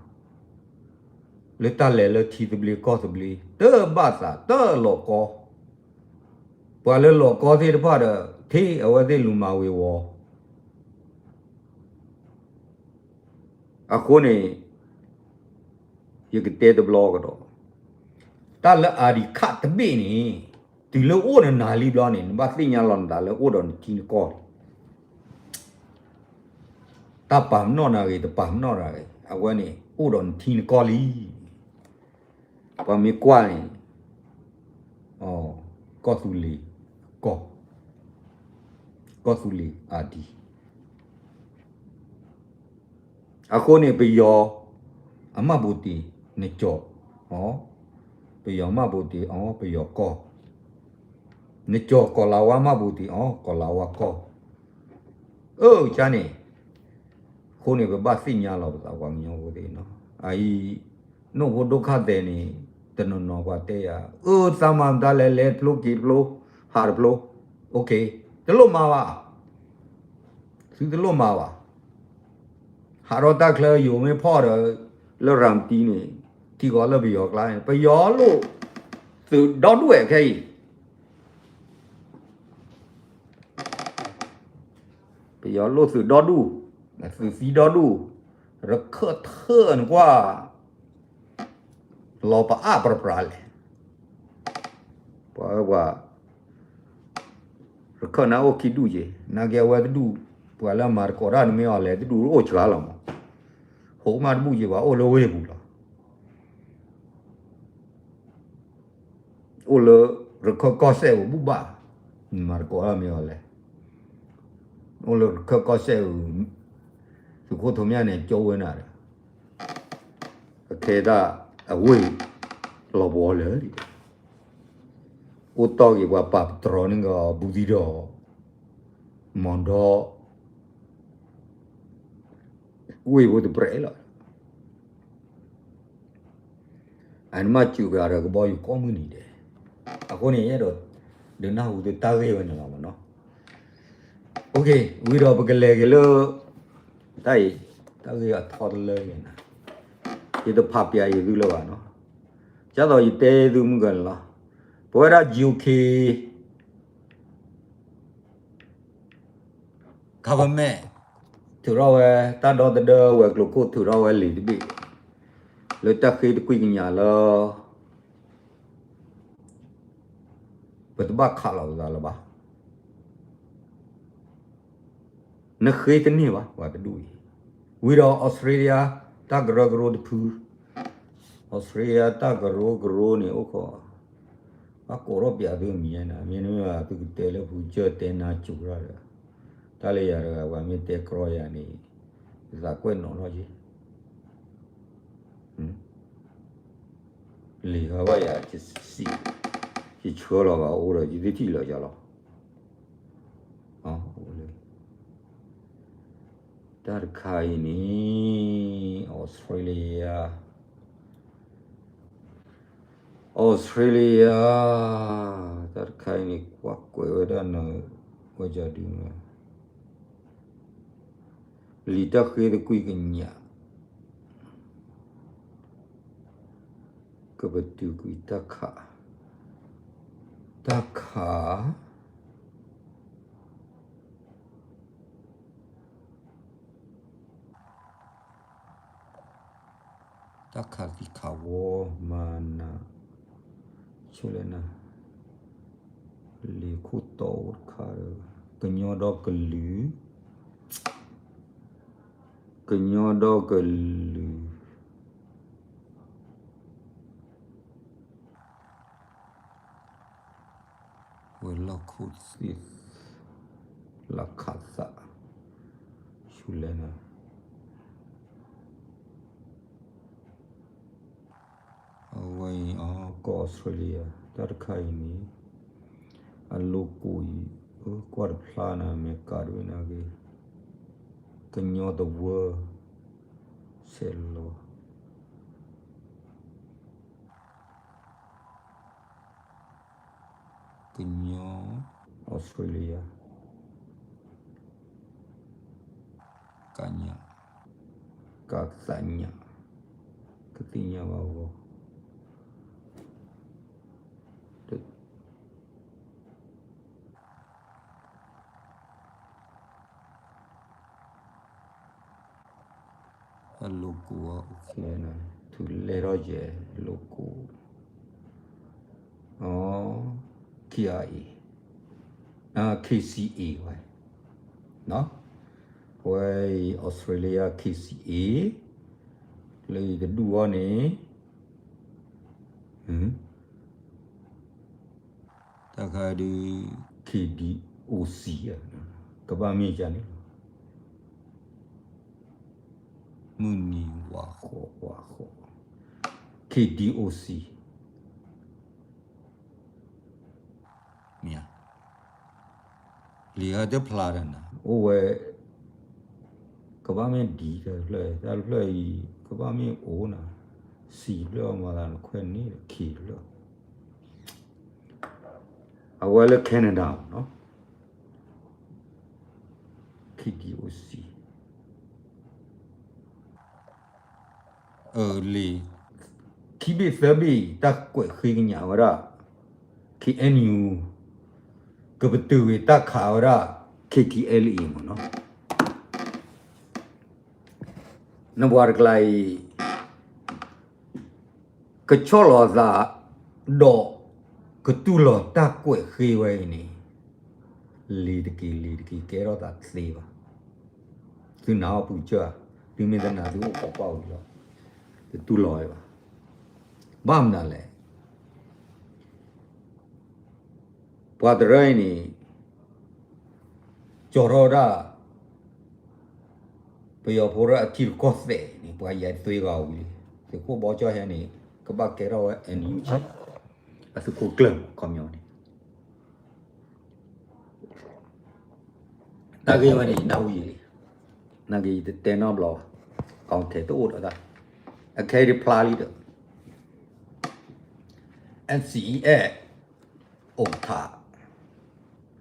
လၢတၢ်လဲၤလၢထံသဘျ့ကီၢ်သဘျ့ တဘၣ်သး တလီၤကီ, ပှၤလၢလီၤကီသ့ၣ်တဖၣ်ဒီး ထဲအဝဲသ့ၣ်လူၤမၤဝ့ၤဝီၤ အဃိန့ၣ် ယကတဲတဘျီကဒီး, တၢ်လၢအါဒံးခးတဘ့ၣ်န့ၣ် တုၤလၢအိၣ်နနၤလံဘျီန့ၣ် နဘၣ်သ့ၣ်ညါလီၤနသးလၢအိၣ်ဒီးနထံနကီၢ်လံ. တၢ်ပာ်ပနီၣ်နၤဂ့ၤ တပာ်ပနီၣ်နၤဂ့ၤ အဝဲန့ၣ် အိၣ်ဒီးနထံနကီၢ်လံ. ပှၤမ့ၢ်ကွၢ်န့ၣ် ကီၢ်သူလ့ၤကီၢ်, ကီၢ်သူလ့ၤအါဒံး. အဃိန့ၣ် ပယီၤအမၢ်ဘူးတံၢ် နကၠီၤအီၤ, ပယီၤမၢ်ဘူးတံၢ်အီၤ ပယီၤကီၢ်, နကၠီၤကီၢ်လၤဝါမၢ်ဘူးတံၢ်အီၤ ကီၢ်လၤဝါကီၢ်. အၢ ကန့ၣ်, အဃိန့ၣ် ပဘၣ်သ့ၣ်ညါလီၤပသးပှၤကညီဖိသ့ၣ်နီၤ. အအံၤ နိၣ်ဖိဒိၣ်ခါသဲးန့ၣ် တနီၤနီၤပှၤတဲယၤ အၢ သးမၤမတၤလဲၣ် လဲၤတဖျိက့ၤတဖျိ ဟးတဖျိ, တလိၣ်မၤဘၣ်, သုတလိၣ်မၤဘၣ်. ဟးထီၣ်တၢ်ချၢယိၤမ့ၢ်ဖီၣ်ဒီး လၢရၤမတံန့ၣ် ထံၣ်ဃီလၢပယီၤကျါန့ၣ် ပယီၤလိၣ်သုးဒီဒူၣ်ဝဲခဲအံၤ ပယီၤလိၣ်သုးဒီဒူၣ်, သုးသံဒီဒူၣ်, ရခၢၣ်ထၢၣ်နကွၢ် လီၤပအါပြပြလဲၣ်. ပှၤဝဲပှၤ ရခၢၣ်န့ၣ်အိၣ်ခံဒူၣ်က့ၤ, နာ်က့အဝဲတဒူၣ်, ပှၤလၢအမၤသကိးတၢ်န့ၣ်မ့ၢ်အီၤလဲၤတဒူၣ်အိၣ်စှၤလီၤမး, ဟိးမးတဘူၣ်က့ၤဘၣ် အိၣ်လၢဝ့ၢ်ပူၤလီၤ. အိၣ်လၢရခၢၣ်ကီၢ်စဲၣ်ပူၤဘူၣ်ဘၣ်, မၤသကိးတၢ်မ့ၢ်အီၤလဲၣ်, အိၣ်လၢရခၢၣ်ကီၢ်စဲၣ်ပူၤ, သုးခိၣ်ထိးမၠၣ်န့ၣ် ကၠိဝဲနၤဒီး, အခဲတၢ်အဝ့ၢ်လီၤပှီၤလၢာ်လံ, အိၣ်တီၢ်က့ၤပှၤပာ်ပတြီန့ၣ်ကီး ဘူးသံဒီး မီၤဒီ ဝ့ၢ်ဖိတပြဲးလီၤ. အန့ၣ်မ့ၢ်စူးကၤဒီးကဘီယူၤ ကိးမုၢ်နံၤဒဲး, အဃိန့ၣ် ယအဲၣ်ဒိးဒုးနၢ်ဟူသုတၢ်ဂ့ၢ်ဝဲန့ၣ်လီၤမ့ၢ်နီၤ. ဝံၤဒီးပကလဲၤက့ၤလၢ တၢ်အံၤ, တၢ်ဂ့ၢ်အထီတလၢန့ၣ်, ယတဖးပျးယသုလၢၤဘၣ်နီၤ, ဒ်သိးယတဲသုမုၢ်ကၢန့ၣ်လီၤ. ပဝဲဒၣ် UK government ထုးထီၣ်ဝဲ တၢ်ဒီသဒၢဝဲၤကျိၤခိၣ် ထုးထီၣ်ဝဲလံာ်တဘ့ၣ် လၢတၢ်ဃ့တကွံၢ်ကညးလၢ ပတဘၣ်ခးလီၤပသးလၢၤဘၣ်. နဃ့တန့ၢ်ဘၣ် ပှၤတဒူၣ်အံၤ. ဝံၤဒီး Australia တၢ်ကရၢကရိတဖု, Australia တၢ်ကရၢကရိန့ၣ်အိၣ်ခိး, ဘၣ်ကိးထီၣ်ပျးသုမံၤနၤ, မ့တမ့ၢ်ဘၣ် သုကတဲလၢဖုကစၢၢ်တဲနါစူၤရၣ်ဒီး, တၢ်လၢယၤတဂၤ ပှၤမ့ၢ်တဲကြီယၤန့ၣ် ယသးကွဲးနီၣ်ထီၣ်က့ၤ လံာ်ဟါဘၣ်ယၤ ယဆှၢလီၤဘၣ်အိၣ်ဒီး ယသ့ၣ်ထံၣ်လီၤယၤလီၤ. တၢ်တခါအံၤန့ၣ် Australia, Australia တၢ်တခါအံၤန့ၣ် ကွၢ်ကွဲးဝဲဒၣ်နၤ ဝဲကဒုးမး လံာ်တၢ်ဃ့တကွံၢ်ကညး ကပတုာ်ကွံာ်တၢ်ခး, တၢ်ခး တၢ်ခးသံခးဝီ မၤနၤ ဆိလဲၣ်နၤ, လံာ်ခိၣ်တီအိၣ်တခါဒီး ကညီဒီကလုာ်, ကညီဒီကလုာ် ဝဲၤလီၢ်ခိၣ်သ့ၣ် လၢခးသး ဆူလဲၣ်နၤ အဝဲအံၤ ကီၢ်အီစထြ့လယါ တၢ်တခါအံၤန့ၣ် အ logo အံၤ ကွၢ်တဖျါနၤ အမဲရကၤတဝဲနၤဂ့ၤ ကညီသဝၢ ဆဲးလီၤ ကညီ အီစထြ့လယါ ကညး ကသးညး ကသ့ၣ်ညါဘၣ်ဂီၢ် အ logo အ OK နၤ ထုးလဲၢ်ထီၣ်ယဲ logo အ KIA KCA ဝဲ အဝဲအံၤ Australia KCA လၢယတဒူၣ်အီၤန့ၣ် တၢ်ခါဒုး KDOC ကဘၣ်မ့ၢ်ယၤန့ၣ်လီၤ မုၢ်နံၤဝးဃီးဝးဃီး KDOC မ့ၢ်ဧါ လံာ်ဟဲတဖျါဒီးနၤ အိၣ်ဝဲ ကဘၣ်မ့ၢ်ဒံတၢ်တဖျၢၣ် တၢ်တဖျၢၣ်အံၤ ကဘၣ်မ့ၢ်အိၣ်နၤ စံးတဖျၢၣ်အီၤမၤသးနခွဲးန့ၣ်ဒီးခံတဖျၢၣ် အဝဲလၢ Canada မ့ၢ်နီၤ KDOC အလံာ် ခံဘ့ၣ်သၢဘ့ၣ် တၢ်ကွဲးဃ့ကညးဝဲဒၣ် KNU ကပတုာ်ဝံၤတၢ်ခးဝဲဒၣ် KTLA မ့ၢ်နီၤ နပှၤတကျါအံၤ ကဆီၣ်လီၤသး ဒီးကတူၢ်လီၤတၢ်ကွဲးဃ့ဝဲအံၤန့ၣ် လံာ်တက့ၢ်လံာ်တက့ၢ် ကဲထီၣ်သးတသ့ဘၣ်. သုနာ်အီၤပူၤစၢၢ်ဧါ, သုမ့ၢ်တနာ်သုအိၣ်ခိးကွၢ်ဝံၤလီၤ. တတူၢ်လီၤဝဲဘၣ်. ဘၣ်မနုၤလဲၣ်. ပှၤတရၢအံၤန့ၣ် ကၠီၤထီၣ်ဝဲဒၣ် ပယီၤဖိဒၣ်အထံရူၢ်ကီၢ်သဲးန့ၣ် ပှၤယဲသွ့ဂၤဝံၤလံ, သုးခိၣ်ဘီကၠီၣ်ဟဲန့ၣ် ကဘၣ်ကဲထီၣ်ဝဲ NUG အသုးခိၣ်ကျၢၢ်မး ခီပညီန့ၣ် တၢ်ဂ့ၢ်ဝဲန့ၣ် ယနၢ်ဟူယံာ်လံ, နာ်က့ယတတဲနီတဘျီဘၣ်, အဝဲထဲတအိၣ်ဒီးတၢ်, အခဲအံၤတဖျါလံဒီး NCA အိၣ်ထး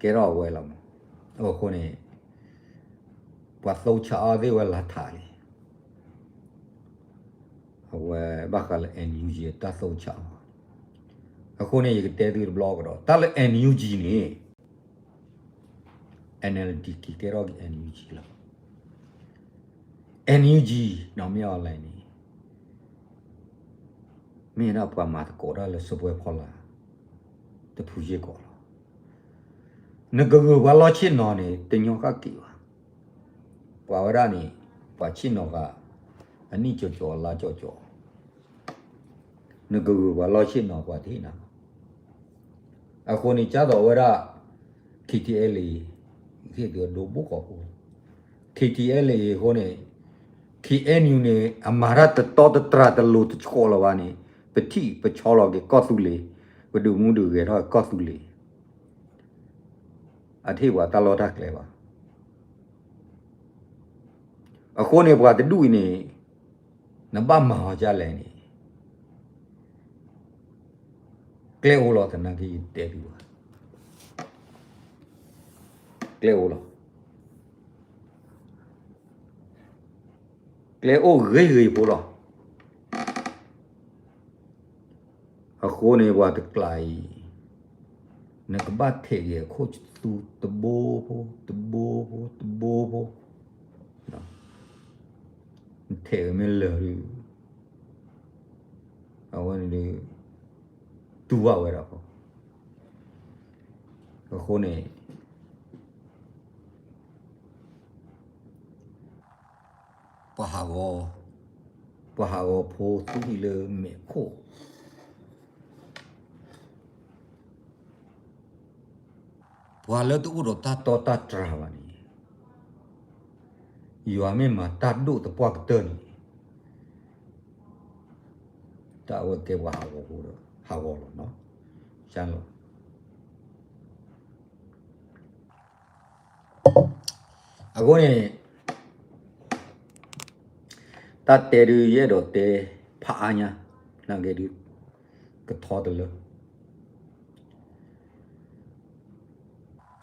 ကဲထီၣ်အဝဲလီၤမး, အဃိန့ၣ် ပှၤသိဆးအီၤသ့ၣ်ဝဲလၢထးလံ အဝဲဘၣ်ဃးလၢ NUG အတၢ်သိဆးအီၤ, အဃိန့ၣ် ယကတဲသုတဘျီကဒီး တၢ်လၢ NUG န့ၣ် NLD က့ၤကဲထီၣ်က့ၤ NUG လီၤ. NUG နီၢ်မ့ၢ်အီၤလဲၣ်န့ၣ် မ့ၢ်ဒၣ်ပှၤမၤသကိးတၢ်လၢစပွဲဖီလာ် တဖုစ့ၢ်ကီးလီၤ. နကဂုာ်ပှၤလီၢ်ဆ့ၣ်နီၤန့ၣ် တညီကက့ၤဘၣ်. ပှၤဝဲဒၣ်န့ၣ် ပှၤဆ့ၣ်နီၤဃာ် အနံၣ်ကၠီၤကၠီၤအလါကၠီၤကၠီၤ နကဂုာ်ပှၤလီၢ်ဆ့ၣ်နီၤပှၤတဟ့ၣ်နၤဘၣ်. အဃိန့ၣ် ကၢ်သိးဝဲဒၣ် KTLA ဟ့ၣ်သုအဒိဘိကီၢ်ဖိ KTLA အဃိန့ၣ် KNU န့ၣ် အမၤတၢ်တတီတတြၢ်တလိၤတဆှီလီၤဘၣ်န့ၣ် ပထံၣ်ပဆီလီၤက့ၤကီၢ်သူလ့ၤ, ပဒုးမူဒုးဂဲၤထီၣ်ကီၢ်သူလ့ၤ, အတဟ့ၣ်ပှၤတၢ်လီၢ်တၢ်ကျဲဘၣ်. အဃိန့ၣ် ပှၤတဒူၣ်အံၤန့ၣ် နဘၣ်မၤအီၤဒ်လဲၣ်န့ၣ် ကျဲအိၣ်လီၤ သနာ်က့ယတဲသုဘၣ်, ကျဲအိၣ်လီၤ. ကျဲအိၣ်ဂ့ၤဂ့ၤဖိလီၤ. အဃိန့ၣ် ပှၤတကျါအံၤ နကဘၣ်ထဲးက့ၤအခိၣ်သူတဘိဖိ တဘိဖိ တဘိဖိ, နထဲးဝဲမ့ၢ်လၢာ်ဒီး အဝဲန့ၣ်ဒီး တူၢ်ဘၣ်ဝဲဒၣ်ဖီ, အဃိန့ၣ် ပှၤဟးဂီၤ, ပှၤဟးဂီၤဖိသူၣ်ဟံၣ်လၢမဲာ်ခိၣ်, ပှၤလၢတအိၣ်ဒီးတၢ်တီတၢ်တြၢ်ဘၣ်န့ၣ် ယွၤမ့ၢ်မၤတၢ်ဒိၣ်သပှၢ်ကတၢၢ်န့ၣ် တၢ်အဝဲကဲပှၤဟးဂီၤဖိဒီး ဟးဂီၤလီၤနီၤ, ကၢ်လီၤ. အဃိန့ၣ် တၢ်တဲဒုးယအဲၣ်ဒိးတဲဖးအါညါ, နာ်က့ဒုး ကထီတလၢ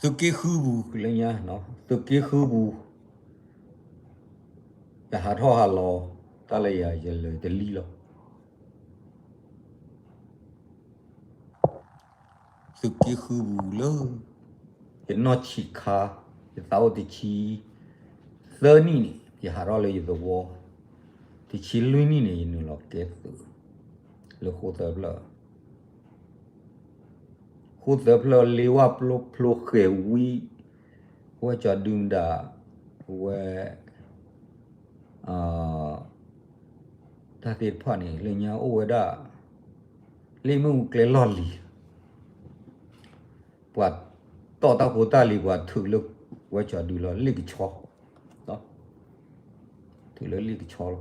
သုးက့ဃုပူၤလၢညါ, သုးက့ဃုပူၤ ယဟးထီၣ်ဟးလီၤ တၢ်လၢယၤယလဲၤတလံလီၤ. သုးက့ဃုပူၤလၢ ယနီၢ်ဆံးခါ ယသးအိၣ်တဆံသၢနံၣ်န့ၣ် ယဟးထီၣ်လၢယသဝီ, တဆံလွံၢ်နံၣ်န့ၣ် ယနုာ်လီၤကဲသုး လၢဃိၣ်သၢဖျၢၣ်, ဃိၣ်သၢဖျၢၣ် လ့ဝၢ်ဖျိဖျိဃဲၤဝံ, ဝဲကၠီၤဒုမတၤ, ဝဲ တၢ်သ့ၣ်တဖၣ်န့ၣ် လၢညါအိၣ်ဝဲဒၣ် လ့ၣ်မ့ၣ်အူကျဲလီၢ်လံၤ, ပှၤတီၣ်တၢ်ဖိတၢ်လံၤ ပှၤထုးလၢ ဝဲကၠီၤဒုလီၤလ့ၣ်ကဆီ, ထုးလၢလ့ၣ်ကဆီလီၤ.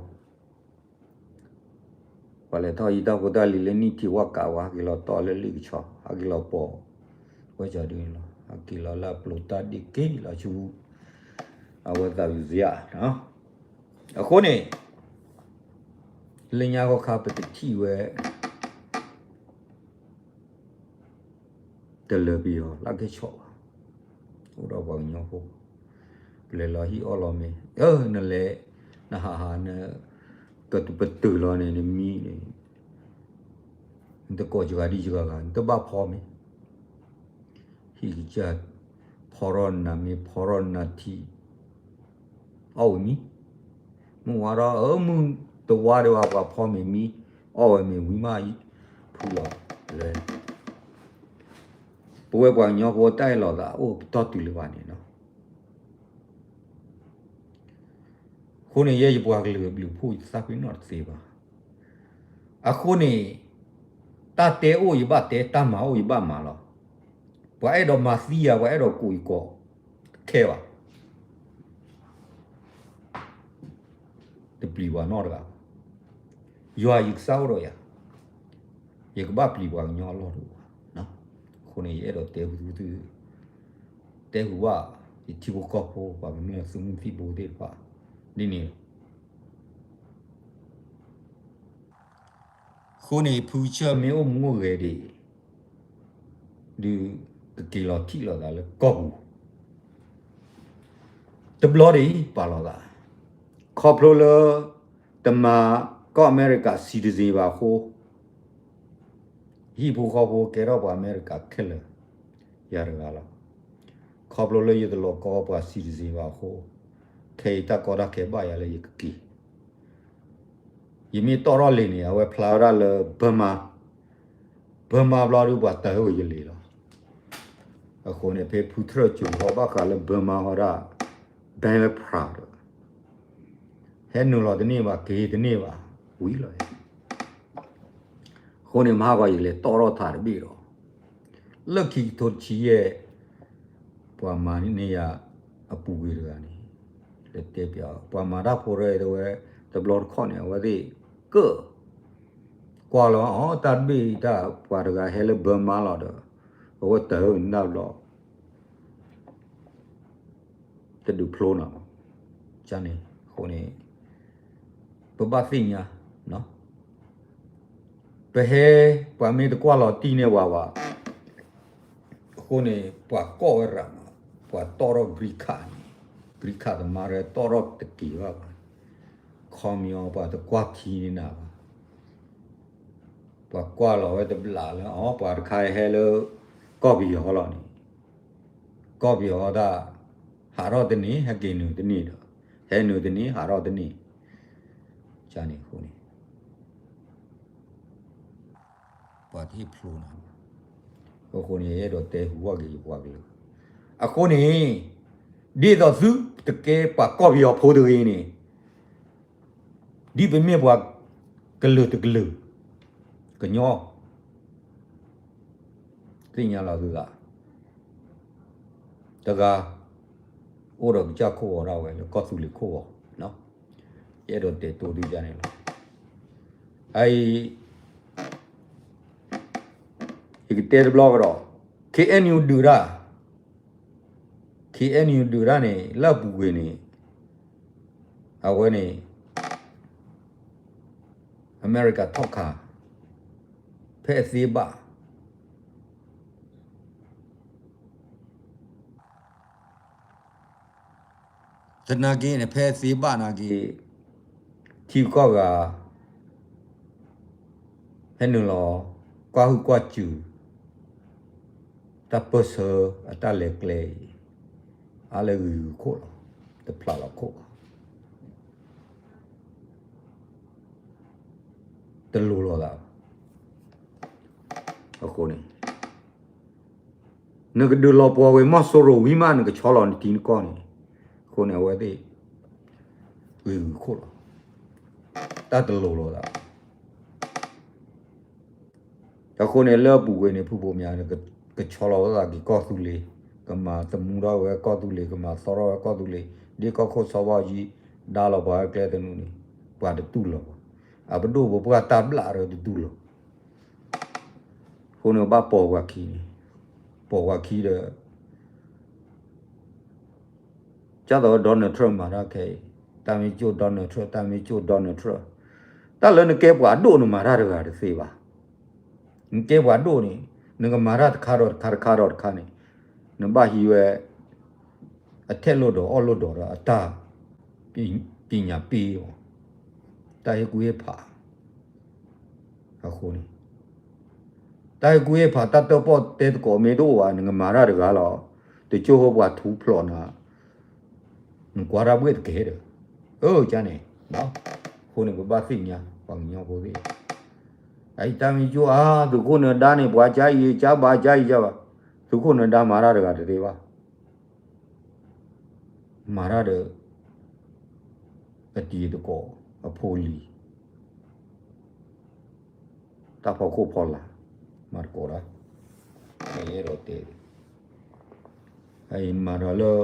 ပှၤလဲၤထီၣ်အံၤတၢ်ဖိတၢ်လံၤလၢနံၣ်ထံးဝၣ်ကးဝဲ ဟဲက့ၤလီၤတီၣ်လၢလ့ၣ်ကဆီ, ဟဲက့ၤလီၤပိာ် ဝဲကၠီၤဒုန့ၣ်လီၤ. ဟဲက့ၤလီၤလၢအပျိာ်တၢ်ဒ့ၣ်က့ၤလီၤဆူ အဝဲသးဝံၤစယၤ, အဃိန့ၣ် လၢညါဃီခါပတထံၣ်ဝဲ တလၢပယီၤလၢကဲဆီၣ်ဘၣ်, အိၣ်ဒီးပှၤကညီဖိ, ပလဲၤလီၤဟံၣ်အီၣ်လီၤမ့ၤ, နလဲၤ နဟးဟးန ကပတုာ်လီၤန့ၣ် နမံန့ၣ် နတကိးစှၤဒံစှၤဂၤ နတဘၣ်ဖီမ့ၤ, ဟံၣ်ကစၢ် ဖီထီၣ်နၤမ့ၤ ဖီထီၣ်နၤထံ အီၣ်ဝဲမံ, မုၢ်ဝါထီၣ် အၢ မုၢ်တဝါဒံးဘၣ် ပှၤဖီမ့ၤမံ, အီၣ်ဝဲမ့ၤဝံၤမး ဖုလီၤလဲၤ, ပဝဲပှၤကညီဖိတၢ်အ့ၣ်လိာ်သးအိၣ်ပတီၢ်တုၤလၢၤဘၣ်န့ၣ်လီၤ. အဃိန့ၣ် ယဲယပှၤကလုာ်အဘျုးအဖှိၣ် ယသးပ့ၤနီၣ်တသ့ဘၣ်. အဃိန့ၣ် တၢ်တဲအိၣ်ယဘၣ်တဲ, တၢ်မၤအိၣ်ယဘၣ်မၤလီၤ. ပှၤအဲၣ်ဒိးမၤသံယၤ, ပှၤအဲၣ်ဒိးကိးယကိး, တခဲဘၣ်. တပျံၤပှၤနီတဂၤဘၣ်. ယွၤယကစၢ်အိၣ်ဒီးယၤ, ယကဘၣ်ပျံၤပှၤကညီအလီၢ်တအိၣ်ဘၣ်. အဃိန့ၣ် ယအဲၣ်ဒိးတဲဟူသု, တဲဟူဘၣ် ယထံဖိကီၢ်ဖိ ပှၤကမျၢၢ်သုးမုၢ်သံၣ်ဘိသ့ၣ်တဖၣ် ဒ်န့ၣ်လီၤ. အဃိန့ၣ် ဖုဆၢမ့ၢ်အိၣ်မူအိၣ်ဂဲၤဒံး ဒုးကက့ၤလီၤထံၣ်လိာ်သးလၢကီၢ်ပူၤ တဘျီဒံးပာ်လီၤသး, ခီဖျိလၢ တမၤကီၢ်အမဲရကၤ citizen ဘၣ်အဃိ, ဟံၣ်ဖိဃီဖိကဲထီၣ်ပှၤအမဲရကၤခဲလၢာ် ယၤတဂၤလီၤ. ခီဖျိလၢယတလီၤကီပှၤ citizen ဘၣ်အဃိ, ခဲအံၤတၢ်ကီတၢ်ခဲဘၣ်ယၤလၢယကက့ၤ ယမ့ၢ်တီၣ်ထီၣ်လံာ်န့ၣ် အဝဲဖျါဝဲဒၣ်လၢ Burma, Burma ဘျီဒုးပှၤတၢ်ဟဲဝဲယလံာ်လီၤ. အဃိန့ၣ် ဖဲဖုထြၢၣ်ကၠိၤဟီဘၣ်ဃးလၢ Burma ဟီဒၣ် ဘဲလၢဖျါဒီး ဟဲနုာ်လီၤတန့ၢ်ဘၣ် က့ၤတန့ၢ်ဘၣ် ဝံၤလီၤ. အဃိန့ၣ် မဟါဂီၤယလဲၤတီၣ်ထီၣ်ထးတဘ့ၣ်ဒီး လၢခံကထိတဆံယဲၢ် ပှၤမၤန့ၢ်ယၤအပူၤကွံာ်တဂၤန့ၣ် လဲၤတဲပျး ပှၤမၤတၢ်ဖိတဂၤတဲဝဲ တဘျီတခီၣ်န့ၣ် အဝဲသ့ၣ်ကၢၣ် ကွၢ်လီၤအီၤ တၢ်တဘ့ၣ်တၢ် ပှၤတဂၤဟဲလၢ Burma လီၤဒီး အဝဲတၢ်ဟဲနၢ်ဘျီ တဒုးဖျိနီၤ န့ၣ် အဃိန့ၣ် ပဘၣ်သ့ၣ်ညါ ပဟဲ ပှၤမ့ၢ်တကွၢ်လီၤတံၢ်န့ၢ်ဝဲဘၣ် အဃိန့ၣ် ပှၤကိးဝဲရၤမး ပှၤတီၣ်ထီၣ် green card န့ၣ် green card သမားရဲတီၣ်ထီၣ်တက့ၤဘၣ်ဘၣ် ခီမညီ ပှၤတကွၢ်ထံန့ၢ်နၤဘၣ် ပှၤကွၢ်လီၤဝဲတဘျးလၢ အီ ပှၤတခါအံၤဟဲလၢ ကီၢ်ပယီၤလီၤန့ၣ် ကီၢ်ပယီၤတၢ် ဟးထီၣ်တန့ၢ် ဟဲက့ၤနုာ်တန့ၢ်ဒီး ဟဲနုာ်တန့ၢ် ဟးထီၣ်တန့ၢ် န့ၣ်အဃိန့ၣ် ပှၤတဟ့ၣ်ဖျိနၤ အဃိန့ၣ် ယအဲၣ်ဒိးတဲဟူဘၣ်က့ၤယပှၤကလုာ် အဃိန့ၣ် ဒ်သိးသုတကဲပှၤကီၢ်ပယီၤဖိတဂ့ၤန့ၣ် ဒ်ပမ့ၢ်ပှၤကလုာ်တကလုာ် ကညီ သ့ၣ်ညါလီၤသုသး တဂၤ အိၣ်ဒီးကစၢ်ခိၣ်ဂီၤဒၣ်ဝဲလၢကီၢ်သူလ့ၤခိၣ်ဂီၤ ယအဲၣ်ဒိးတဲတိၤဒုန့ၣ်လီၤ အအံၤ ယကတဲတဘျီကဒီး ခ့ၣ်အဲၣ်ယူၣ် ဒုးတၢ် ခ့ၣ်အဲၣ်ယူၣ် ဒုးတၢ်န့ၣ် လၢအပူၤကွံာ်န့ၣ် အဝဲန့ၣ် အမဲရကၤထီၣ်ခး ဖဲအသ့ဘၣ် သနာ်က့န့ၣ် ဖဲအသ့ဘၣ်နာ်က့ ထံကီၢ်ဂၤ ဟဲနုာ်လီၤ ကွၢ်ဟုၣ်ကွၢ်စူၤ တၢ်ပၢၢ်ဆၢအတၢ်လဲၤကျဲအံၤ အါလၢဂုၤဂုၤခိၣ်လီၤ တဖျးလီၤခိၣ်ဘၣ် တလိၤလိာ်သးဘၣ် အဃိန့ၣ် နကဒုးလီၤပှီၢ်ဝဲမီၢ်စိရိၤဝံၤမး နကဆီလီၤနထံနကီၢ်န့ၣ် အဃိန့ၣ် အဝဲသ့ၣ် ဂုၤဂုၤခိၣ်လီၤ တၢ်တလိၤလိာ်သးဘၣ် အဃိန့ၣ် လၢအပူၤကွံာ်န့ၣ် ဖုဘိးမၠးန့ၣ် ကဆီလီၤဝဲသးက့ၤကီၢ်သူလ့ၤ ကမၤသမူထီၣ်ဝဲကီၢ်သူလ့ၤ ကမၤသီထီၣ်ဝဲကီၢ်သူလ့ၤ ဒ်ကီၢ်ခိၣ်စီၤဘၣ်အူကၠံ ဒါလီၤပှၤဝဲကျဲသနူန့ၣ် ပှၤတတူၢ်လိာ်ဘၣ် အပဒိၣ်ပပှၢ်တၢ်ဘျၣ်ဒီးတတူၢ်လိာ် အဃိန့ၣ် ဘၣ်ပိာ်ပှၤခံန့ၣ် ပိာ်ပှၤခံဒီး ကၢ်သိး Donald Trump မၤတၢ်ခဲအံၤ တၢ်မ့ၢ်ကၠိၣ် Donald Trump တၢ်မ့ၢ်ကၠိၣ် Donald Trump တၢ်လၢနကဲပှၤဒိၣ် နမၤတၢ်တဂၤတသ့ဘၣ်. နကဲပှၤဒိၣ်န့ၣ် နကမၤတၢ်တခါဒီးတခါ တခါဒီးတခါန့ၣ် နဘၣ်ဟံးဝဲ အထဲးလိၢ်ဒီးအီၣ်လိၢ်ဒီး အတၢ် ပညာပေး တၢ်ဟ့ၣ်ကူၣ်ဟ့ၣ်ဖး အဃိန့ၣ် တၢ်ဟ့ၣ်ကူၣ်ဟ့ၣ်ဖး တၢ်တၢၣ်ပီၣ်တဲသကိး မ့ၢ်တအိၣ်ဘၣ် နကမၤတၢ်တဂၤလီၤ. တကၠိဖိပှၤထူဖျိးနၤ နကွၢ်တၢ်ဘှ့ၣ်တကဲဒီး အၢ ကန့ၣ် အဃိန့ၣ် ပဘၣ်သ့ၣ်ညါ ပှၤကညီဖိသ့ၣ် အအံၤတၢ်မ့ၢ်ကၠိၣ်ဧါ သုးခိၣ်နၢၤဒါန့ၣ် ပှၤကအံၤကဘၣ် ကအံၤကဘၣ် သုးခိၣ်နၢၤဒါမၤတၢ်တဂၤတသ့ဘၣ်. မၤတၢ်ဒီး အတံၤသကိး အဖိအလံၤ တၢ်ဖီခိၣ်ဖီလာ် မၤသကိးတၢ် ယအဲၣ်ဒိးတဲ မၤဒီးလၢ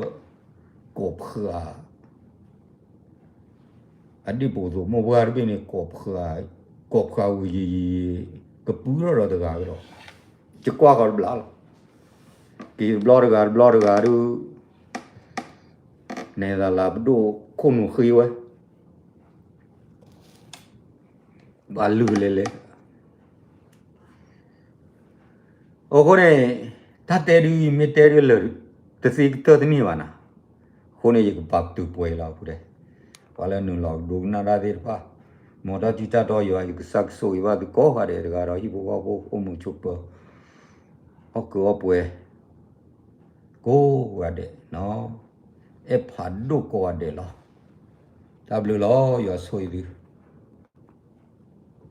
ကီၢ်ဖှး အဒ့ၣ်ပိာ်သိးမိၢ်ပှၢ်တဘ့ၣ်န့ၣ် ကီၢ်ဖှးဝံၤယံၤယံၤ ကပုၢ်ထီၣ်ဒီးတဂၤကဒီး, ယကွၢ်ဃီၤတဘျီလီၤ. က့ၤတဘျီတဂၤတဘျီတဂၤဒုး နဲသးလၢပဒိၣ်ခိၣ်နူာ်ဃ့ဝဲ ဘၣ်လုၢ်လဲၤလဲၤ အဃိန့ၣ် တၢ်တဲဒုး ယမ့ၢ်တဲဒုးလၢာ် တသ့ကတၢၢ်တန့ၢ်ဘၣ်နၤ, အဃိန့ၣ် ယကပာ်တုၤပှဲၤလီၤအဃိဒီး ပှၤလၢနုာ်လီၤကဒိကနၣ်တၢ်သ့ၣ်တဖၣ် မ်တၢ်ထံၣ်တၢ်တီယွၤ ယကစၢ်ကဆိၣ်ဂ့ၤဘၣ်သုကိးဂၤဒဲးတဂၤဒီး ဟံၣ်ဖိဃီဖိ အိၣ်မုာ်ဆိးပၢၤ အီၣ်ကုးအီပှဲၤ ကိးဂၤဒဲး အဲၣ်ဖးဒိၣ်ကိးဂၤဒဲးလီၤ. တၢ်ဘျုးလီၤ ယွၤဆိၣ်ဂ့ၤသု